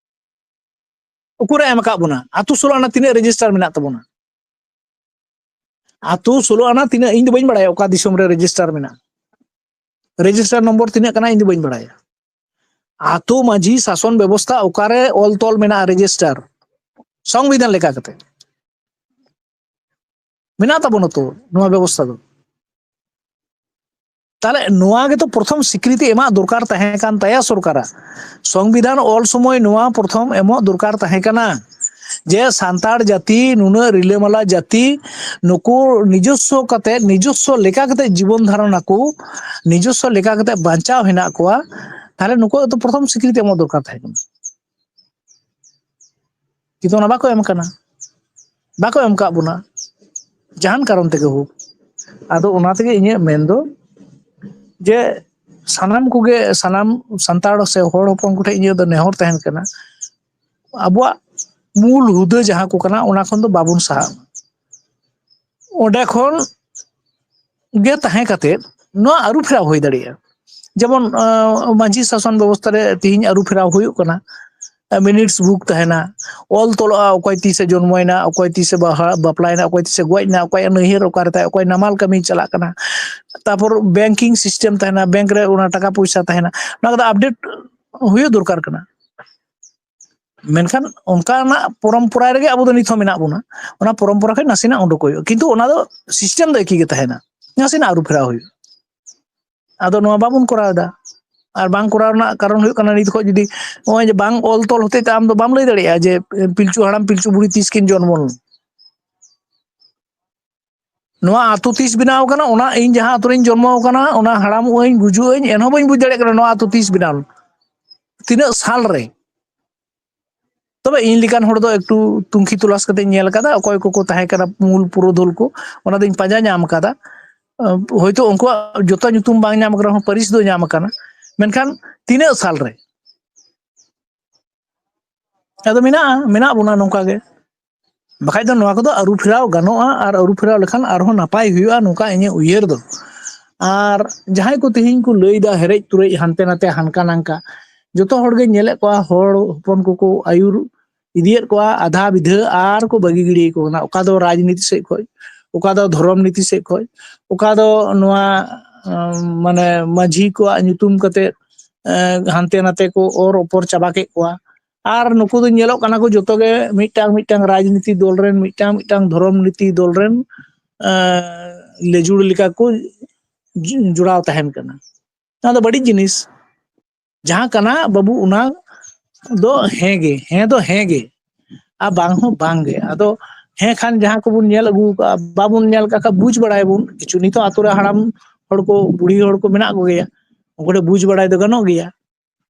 ᱩᱠᱩᱨᱮ ᱮᱢ ᱟᱠᱟᱫ ᱵᱚᱱᱟ? ᱟᱹᱛᱩ ᱥᱳᱞᱳ ᱟᱱᱟ ᱛᱤᱱᱟᱹᱜ ᱨᱮᱡᱤᱥᱴᱟᱨ ᱢᱮᱱᱟᱜ ᱛᱟᱵᱚᱱᱟ? ᱟᱹᱛᱩ ᱥᱳᱞᱳ ᱟᱱᱟ ᱛᱤᱱᱟᱹᱜ, ᱤᱧ ᱫᱚ ᱵᱟᱹᱧ ᱵᱟᱲᱟᱭᱟ ᱚᱠᱟ ᱫᱤᱥᱚᱢ ᱨᱮ ᱨᱮᱡᱤᱥᱴᱟᱨ ᱢᱮᱱᱟᱜᱼᱟ᱾ ᱨᱮᱡᱤᱥᱴᱟᱨ ᱱᱚᱢᱵᱚᱨ ᱛᱤᱱᱟᱹᱜ ᱠᱟᱱᱟ, ᱤᱧ ᱫᱚ ᱵᱟᱹᱧ ᱵᱟᱲᱟᱭᱟ᱾ ᱟᱹᱛᱩ ᱢᱟᱹᱡᱷᱤ ᱥᱟᱥᱚᱱ ᱵᱮᱵᱚᱥᱛᱷᱟ ᱚᱠᱟᱨᱮ ᱚᱞ ᱛᱚᱞ ᱢᱮᱱᱟᱜᱼᱟ ᱨᱮᱡᱤᱥᱴᱟᱨ? ᱥᱚᱝᱵᱤᱫᱷᱟᱱ ᱞᱮᱠᱟ ᱠᱟᱛᱮ ᱢᱮᱱᱟᱜ ᱛᱟᱵᱚᱱᱟ ᱛᱚ ᱱᱚᱣᱟ ᱵᱮᱵᱚᱥᱛᱷᱟ ᱫᱚ᱾ ᱛᱟᱦᱞᱮ ᱱᱚᱣᱟ ᱜᱮᱛᱚ ᱯᱨᱚᱛᱷᱚᱢ ᱥᱤᱠᱨᱤᱛᱤ ᱮᱢᱟᱜ ᱫᱚᱨᱠᱟᱨ ᱛᱟᱦᱮᱸ ᱠᱟᱱ ᱛᱟᱭᱟ ᱥᱚᱨᱠᱟᱨᱟᱜ᱾ ᱥᱚᱝᱵᱤᱫᱷᱟᱱ ᱚᱞ ᱥᱚᱢᱚᱭ ᱱᱚᱣᱟ ᱯᱨᱚᱛᱷᱚᱢ ᱮᱢᱚᱜ ᱫᱚᱨᱠᱟᱨ ᱛᱟᱦᱮᱸ ᱠᱟᱱᱟ ᱡᱮ ᱥᱟᱱᱛᱟᱲ ᱡᱟᱹᱛᱤ, ᱱᱩᱱᱟᱹᱜ ᱨᱤᱞᱟᱹᱢᱟᱞᱟ ᱡᱟᱹᱛᱤ, ᱱᱩᱠᱩ ᱱᱤᱡᱚᱥᱥᱚ ᱠᱟᱛᱮ, ᱱᱤᱡᱚᱥᱥᱚ ᱞᱮᱠᱟ ᱠᱟᱛᱮ ᱡᱤᱵᱚᱱ ᱫᱷᱟᱨᱚᱱ ᱟᱠᱚ, ᱱᱤᱡᱚᱥᱥᱚ ᱞᱮᱠᱟ ᱠᱟᱛᱮ ᱵᱟᱧᱪᱟᱣ ᱦᱮᱱᱟᱜ ᱠᱚᱣᱟ᱾ ᱛᱟᱦᱞᱮ ᱱᱩᱠᱩ ᱫᱚ ᱯᱨᱚᱛᱷᱚᱢ ᱥᱤᱠᱨᱤᱛᱤ ᱮᱢᱚᱜ ᱫᱚᱨᱠᱟᱨ ᱛᱟᱦᱮᱸ ᱠᱟᱱᱟ, ᱠᱤᱱᱛᱩ ᱚᱱᱟ ᱵᱟᱠᱚ ᱮᱢ ᱠᱟᱱᱟ, ᱵᱟᱠᱚ ᱮᱢ ᱠᱟᱜ ᱵᱚᱱᱟ ᱡᱟᱦᱟᱱ ᱠᱟᱨᱚᱱ ᱛᱮᱜᱮ ᱦᱳᱠ᱾ ᱟᱫᱚ ᱚᱱᱟ ᱛᱮᱜᱮ ᱤᱧᱟᱹᱜ ᱢᱮᱱ ᱫᱚ ᱡᱮ ᱥᱟᱱᱟᱢ ᱠᱚᱜᱮ, ᱥᱟᱱᱟᱢ ᱥᱟᱱᱛᱟᱲ ᱥᱮ ᱦᱚᱲ ᱦᱚᱯᱚᱱ ᱠᱚᱴᱷᱮᱱ ᱤᱧᱟᱹᱜ ᱫᱚ ᱱᱮᱦᱚᱨ ᱛᱟᱦᱮᱱ ᱠᱟᱱᱟ, ᱟᱵᱚᱣᱟᱜ ᱢᱩᱞ ᱦᱩᱫᱟᱹ ᱡᱟᱦᱟᱸ ᱠᱚ ᱠᱟᱱᱟ, ᱚᱱᱟ ᱠᱷᱚᱱ ᱫᱚ ᱵᱟᱵᱚᱱ ᱥᱟᱦᱟᱜ ᱢᱟ᱾ ᱚᱸᱰᱮ ᱠᱷᱚᱱ ᱜᱮ ᱛᱟᱦᱮᱸ ᱠᱟᱛᱮ ᱱᱚᱣᱟ ᱟᱹᱨᱩ ᱯᱷᱮᱨᱟᱣ ᱦᱩᱭ ᱫᱟᱲᱮᱭᱟᱜᱼᱟ᱾ ᱡᱮᱢᱚᱱ, ᱟᱸ, ᱢᱟᱹᱡᱷᱤ ᱥᱟᱥᱚᱱ ᱵᱮᱵᱚᱥᱛᱷᱟ ᱨᱮ ᱛᱮᱦᱮᱧ ᱟᱹᱨᱩ ᱯᱷᱮᱨᱟᱣ ᱦᱩᱭᱩᱜ ᱠᱟᱱᱟ, ᱢᱤᱱᱤᱴᱥ ᱵᱩᱠ ᱛᱟᱦᱮᱱᱟ, ᱚᱞ ᱛᱚᱞᱚᱜᱼᱟ, ᱚᱠᱚᱭ ᱛᱤᱥᱮ ᱡᱚᱱᱢᱚᱭᱮᱱᱟ, ᱚᱠᱚᱭ ᱛᱤᱥᱮ ᱵᱟᱦᱟ-, ᱵᱟᱯᱞᱟᱭᱮᱱᱟ, ᱚᱠᱚᱭ ᱛᱤᱥᱮ ᱜᱚᱡ ᱮᱱᱟ, ᱚᱠᱚᱭᱟᱜ ᱱᱟᱹᱭᱦᱟᱹᱨ ᱚᱠᱟ ᱨᱮ ᱛᱟᱭ, ᱚᱠᱚᱭ ᱱᱟᱢᱟᱞ ᱠᱟᱹᱢᱤ ᱪᱟᱞᱟᱜ ᱠᱟᱱᱟ, ᱛᱟᱨᱯᱚᱨ ᱵᱮᱝᱠᱤᱝ ᱥᱤᱥᱴᱮᱢ ᱛᱟᱦᱮᱱᱟ, ᱵᱮᱝᱠ ᱨᱮ ᱚᱱᱟ ᱴᱟᱠᱟ ᱯᱚᱭᱥᱟ ᱛᱟᱦᱮᱱᱟ, ᱱᱚᱣᱟ ᱠᱚᱫᱚ ᱟᱯᱰᱮᱴ ᱦᱩᱭᱩᱜ ᱫᱚᱨᱠᱟᱨ ᱠᱟᱱᱟ᱾ ᱢᱮᱱᱠᱷᱟᱱ ᱚᱱᱠᱟᱱᱟᱜ ᱯᱚᱨᱚᱢᱯᱚᱨᱟ ᱨᱮᱜᱮ ᱟᱵᱚ ᱫᱚ ᱱᱤᱛ ᱦᱚᱸ ᱢᱮᱱᱟᱜ ᱵᱚᱱᱟ᱾ ᱚᱱᱟ ᱯᱚᱨᱚᱢᱯᱚᱨᱟ ᱠᱷᱚᱱ ᱱᱟᱥᱮᱱᱟᱜ ᱩᱰᱩᱠ ᱦᱩᱭᱩᱜᱼᱟ, ᱠᱤᱱᱛᱩ ᱚᱱᱟ ᱫᱚ ᱥᱤᱥᱴᱮᱢ ᱫᱚ ᱮᱠᱤ ᱜᱮ ᱛᱟᱦᱮᱱᱟ, ᱱᱟᱥᱮᱱᱟᱜ ᱟᱹᱨᱩ ᱯᱷᱮᱨᱟᱣ ᱦᱩᱭᱩᱜᱼᱟ᱾ ᱟᱫᱚ ᱱᱚᱣᱟ ᱵᱟᱵᱚᱱ ᱠᱚᱨᱟᱣ ᱮᱫᱟ᱾ ᱟᱨ ᱵᱟᱝ ᱠᱚᱨᱟᱣ ᱨᱮᱱᱟᱜ ᱠᱟᱨᱚᱱ ᱦᱩᱭᱩᱜ ᱠᱟᱱᱟ, ᱱᱤᱛ ᱠᱷᱚᱱ ᱡᱩᱫᱤ ᱱᱚᱜᱼᱚᱭ ᱡᱮ ᱵᱟᱝ ᱚᱞ ᱛᱚᱞ ᱦᱚᱛᱮᱡ ᱛᱮ ᱟᱢ ᱫᱚ ᱵᱟᱢ ᱞᱟᱹᱭ ᱫᱟᱲᱮᱭᱟᱜᱼᱟ ᱡᱮ ᱯᱤᱞᱪᱩ ᱦᱟᱲᱟᱢ ᱯᱤᱞᱪᱩ ᱵᱩᱲᱦᱤ ᱛᱤᱥ ᱠᱤᱱ ᱡᱚᱱᱢᱚ ᱞᱮᱱᱟ᱾ ᱱᱚᱣᱟ ᱟᱹᱛᱩ ᱛᱤᱥ ᱵᱮᱱᱟᱣ ᱠᱟᱱᱟ, ᱚᱱᱟ ᱤᱧ ᱡᱟᱦᱟᱸ ᱟᱹᱛᱩ ᱨᱤᱧ ᱡᱚᱱᱢᱚ ᱟᱠᱟᱱᱟ, ᱚᱱᱟ ᱦᱟᱲᱟᱢᱚᱜ ᱟᱹᱧ, ᱜᱩᱡᱩᱜ ᱟᱹᱧ, ᱮᱱᱦᱚᱸ ᱵᱟᱹᱧ ᱵᱩᱡᱽ ᱫᱟᱲᱮᱭᱟᱜ ᱠᱟᱱᱟ ᱱᱚᱣᱟ ᱟᱹᱛᱩ ᱛᱤᱥ ᱵᱮᱱᱟᱣ ᱞᱮᱱᱟ, ᱛᱤᱱᱟᱹᱜ ᱥᱟᱞ ᱨᱮ᱾ ᱛᱚᱵᱮ ᱤᱧ ᱞᱮᱠᱟᱱ ᱦᱚᱲ ᱫᱚ ᱮᱠᱴᱩ ᱛᱩᱝᱠᱷᱤ ᱛᱚᱞᱟᱥ ᱠᱟᱛᱮᱧ ᱧᱮᱞ ᱟᱠᱟᱫᱟ, ᱚᱠᱚᱭ ᱠᱚᱠᱚ ᱛᱟᱦᱮᱸ ᱠᱟᱱᱟ ᱢᱩᱞ ᱯᱩᱨᱩᱫᱷᱩᱞ ᱠᱚ, ᱚᱱᱟ ᱫᱚᱧ ᱯᱟᱸᱡᱟ ᱧᱟᱢ ᱟᱠᱟᱫᱟ᱾ ᱟᱸ, ᱦᱚᱭᱛᱳ ᱩᱱᱠᱩᱣᱟᱜ ᱡᱚᱛᱚ ᱧᱩᱛᱩᱢ ᱵᱟᱝ ᱧᱟᱢ ᱟᱠᱟᱱᱟ ᱨᱮᱦᱚᱸ, ᱯᱟᱹᱨᱤᱥ ᱫᱚ ᱧᱟᱢ ᱟᱠᱟᱱᱟ, ᱢᱮᱱᱠᱷᱟᱱ ᱛᱤᱱᱟᱹᱜ ᱥᱟᱞ ᱨᱮ? ᱟᱫᱚ ᱢᱮᱱᱟᱜᱼᱟ, ᱢᱮᱱᱟᱜ ᱵᱚᱱᱟ ᱱᱚᱝᱠᱟ ᱜᱮ᱾ ᱵᱟᱠᱷᱟᱡ ᱫᱚ ᱱᱚᱣᱟ ᱠᱚᱫᱚ ᱟᱹᱨᱩ ᱯᱷᱮᱨᱟᱣ ᱜᱟᱱᱚᱜᱼᱟ ᱟᱨ ᱟᱹᱨᱩ ᱯᱷᱮᱨᱟᱣ ᱞᱮᱠᱷᱟᱱ ᱟᱨᱦᱚᱸ ᱱᱟᱯᱟᱭ ᱦᱩᱭᱩᱜᱼᱟ, ᱱᱚᱝᱠᱟ ᱤᱧᱟᱹᱜ ᱩᱭᱦᱟᱹᱨ ᱫᱚ᱾ ᱟᱨ ᱡᱟᱦᱟᱸᱭ ᱠᱚ ᱛᱮᱦᱮᱧ ᱠᱚ ᱞᱟᱹᱭᱫᱟ ᱦᱮᱨᱮᱡ ᱛᱩᱨᱮᱡ ᱦᱟᱱᱛᱮ ᱱᱟᱛᱮ ᱦᱟᱱᱠᱟ ᱱᱟᱝᱠᱟ, ᱡᱚᱛᱚ ᱦᱚᱲ ᱜᱮ ᱧᱮᱞᱮᱫ ᱠᱚᱣᱟ, ᱦᱚᱲ ᱦᱚᱯᱚᱱ ᱠᱚᱠᱚ ᱟᱹᱭᱩᱨ ᱤᱫᱤᱭᱮᱫ ᱠᱚᱣᱟ ᱟᱫᱷᱟ ᱵᱤᱫᱷᱟᱹ ᱟᱨ ᱠᱚ ᱵᱟᱹᱜᱤ ᱜᱤᱰᱤ ᱟᱠᱚ ᱠᱟᱱᱟ᱾ ᱚᱠᱟ ᱫᱚ ᱨᱟᱡᱽᱱᱤᱛᱤ ᱥᱮᱫ ᱠᱷᱚᱡ, ᱚᱠᱟ ᱫᱚ ᱫᱷᱚᱨᱚᱢ ᱱᱤᱛᱤ ᱥᱮᱫ ᱠᱷᱚᱡ, ᱚᱠᱟ ᱫᱚ ᱱᱚᱣᱟ ᱟᱸ, ᱢᱟᱱᱮ ᱢᱟᱹᱡᱷᱤ ᱠᱚᱣᱟᱜ ᱧᱩᱛᱩᱢ ᱠᱟᱛᱮ ᱦᱟᱱᱛᱮ ᱱᱟᱛᱮ ᱠᱚ ᱚᱨ ᱚᱯᱚᱨ ᱪᱟᱵᱟ ᱠᱮᱫ ᱠᱚᱣᱟ᱾ ᱟᱨ ᱱᱩᱠᱩ ᱫᱚ ᱧᱮᱞᱚᱜ ᱠᱟᱱᱟ ᱠᱚ ᱡᱚᱛᱚ ᱜᱮ ᱢᱤᱫᱴᱟᱝ ᱢᱤᱫᱴᱟᱝ ᱨᱟᱡᱽᱱᱤᱛᱤ ᱫᱚᱞ ᱨᱮᱱ, ᱢᱤᱫᱴᱟᱝ ᱢᱤᱫᱴᱟᱝ ᱫᱷᱚᱨᱚᱢ ᱱᱤᱛᱤ ᱫᱚᱞ ᱨᱮᱱ ᱟᱸ, ᱞᱮᱡᱩᱲ ᱞᱮᱠᱟ ᱠᱚ ᱡᱩ- ᱡᱚᱲᱟᱣ ᱛᱟᱦᱮᱱ ᱠᱟᱱᱟ᱾ ᱱᱚᱣᱟ ᱫᱚ ᱵᱟᱹᱲᱤᱡ ᱡᱤᱱᱤᱥ᱾ ᱡᱟᱦᱟᱸ ᱠᱟᱱᱟ ᱵᱟᱹᱵᱩ, ᱚᱱᱟ ᱫᱚ ᱦᱮᱸ ᱜᱮ, ᱦᱮᱸ ᱫᱚ ᱦᱮᱸ ᱜᱮ, ᱟᱨ ᱵᱟᱝ ᱦᱚᱸ ᱵᱟᱝ ᱜᱮ᱾ ᱟᱫᱚ ᱦᱮᱸ ᱠᱷᱟᱱ ᱡᱟᱦᱟᱸ ᱠᱚᱵᱚᱱ ᱧᱮᱞ ᱟᱹᱜᱩ ᱠᱟᱜᱼᱟ, ᱵᱟᱵᱚᱱ ᱧᱮᱞ ᱠᱟᱜ ᱠᱷᱟᱱ ᱵᱩᱡᱽ ᱵᱟᱲᱟᱭᱟᱵᱚᱱ᱾ ᱠᱤᱪᱷᱩ ᱱᱤᱛᱚᱜ ᱟᱛᱳ ᱨᱮ ᱦᱟᱲᱟᱢ ᱦᱚᱲ ᱠᱚ, ᱵᱩᱲᱦᱤ ᱦᱚᱲ ᱠᱚ ᱢᱮᱱᱟᱜ ᱠᱚᱜᱮᱭᱟ, ᱩᱱᱠᱩ ᱴᱷᱮᱱ ᱵᱩᱡᱽ ᱵᱟᱲᱟᱭ ᱫᱚ ᱜᱟᱱᱚᱜ ᱜᱮᱭᱟ᱾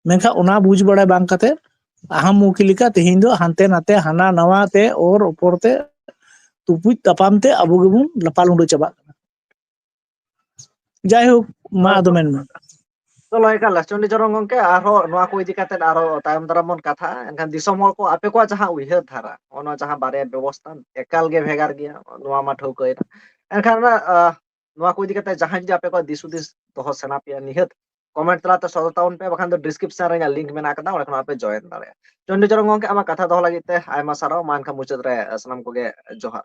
ᱢᱮᱱᱠᱷᱟᱱ ᱚᱱᱟ ᱵᱩᱡᱽ ᱵᱟᱲᱟᱭ ᱵᱟᱝ ᱠᱟᱛᱮ ᱟᱦᱟᱢ ᱢᱩᱠᱤ ᱞᱮᱠᱟ ᱛᱮᱦᱮᱧ ᱫᱚ ᱦᱟᱱᱛᱮ ᱱᱟᱛᱮ ᱦᱟᱱᱟ ᱱᱟᱣᱟ ᱛᱮ ᱚᱨ ᱚᱯᱚᱨ ᱛᱮ ᱛᱩᱯᱩᱡ ᱛᱟᱯᱟᱢ ᱛᱮ ᱟᱵᱚ ᱜᱮᱵᱚᱱ ᱞᱟᱯᱟ ᱞᱩᱸᱰᱟᱹ ᱪᱟᱵᱟᱜ ᱠᱟᱱᱟ᱾ ᱡᱟᱭᱦᱳᱠ, ᱢᱟ ᱟᱫᱚ ᱢᱮᱱ ᱢᱮ᱾ ᱪᱚᱞᱚ, ᱮᱠᱟᱞ, ᱪᱚᱱᱰᱤᱪᱚᱨᱚᱱ ᱜᱚᱝᱠᱮ, ᱟᱨᱦᱚᱸ ᱱᱚᱣᱟ ᱠᱚ ᱤᱫᱤ ᱠᱟᱛᱮ ᱟᱨᱦᱚᱸ ᱛᱟᱭᱚᱢ ᱫᱟᱨᱟᱢ ᱵᱚᱱ ᱠᱟᱛᱷᱟᱜᱼᱟ᱾ ᱮᱱᱠᱷᱟᱱ ᱫᱤᱥᱚᱢ ᱦᱚᱲ ᱠᱚ, ᱟᱯᱮ ᱠᱚᱣᱟᱜ ᱡᱟᱦᱟᱸ ᱩᱭᱦᱟᱹᱨ ᱫᱷᱟᱨᱟ, ᱱᱚᱜᱼᱚ ᱱᱚᱣᱟ ᱡᱟᱦᱟᱸ ᱵᱟᱨᱭᱟ ᱵᱮᱵᱚᱥᱛᱷᱟ, ᱮᱠᱟᱞ ᱜᱮ ᱵᱷᱮᱜᱟᱨ ᱜᱮᱭᱟ, ᱱᱚᱣᱟ ᱢᱟ ᱴᱷᱟᱹᱣᱠᱟᱹᱭᱮᱱᱟ᱾ ᱮᱱᱠᱷᱟᱱ, ᱟᱦ, ᱱᱚᱣᱟ ᱠᱚ ᱤᱫᱤ ᱠᱟᱛᱮ ᱡᱟᱦᱟᱸᱭ ᱡᱩᱫᱤ ᱟᱯᱮ ᱠᱚᱣᱟᱜ ᱫᱤᱥ ᱦᱩᱫᱤᱥ ᱫᱚᱦᱚ ᱥᱟᱱᱟ ᱯᱮᱭᱟ, ᱱᱤᱦᱟᱹᱛ comment ᱛᱟᱞᱟᱛᱮ ᱥᱚᱫᱚᱨ ᱛᱟᱵᱚᱱ ᱯᱮ, ᱵᱟᱠᱷᱟᱱ ᱫᱚ description ᱨᱮ ᱤᱧᱟᱹᱜ link ᱢᱮᱱᱟᱜ ᱟᱠᱟᱫᱟ, ᱚᱸᱰᱮ ᱠᱷᱚᱱ ᱟᱯᱮ join ᱫᱟᱲᱮᱭᱟᱜᱼᱟ᱾ ᱪᱚᱱᱰᱤᱪᱚᱨᱚᱱ ᱜᱚᱝᱠᱮ, ᱟᱢᱟᱜ ᱠᱟᱛᱷᱟ ᱫᱚᱦᱚ ᱞᱟᱹᱜᱤᱫ ᱛᱮ ᱟᱭᱢᱟ ᱥᱟᱨᱦᱟᱣ᱾ ᱢᱟ ᱮᱱᱠᱷᱟᱱ ᱢᱩᱪᱟᱹᱫ ᱨᱮ ᱥᱟᱱᱟᱢ ᱠᱚᱜᱮ ᱡᱚᱦᱟᱨ᱾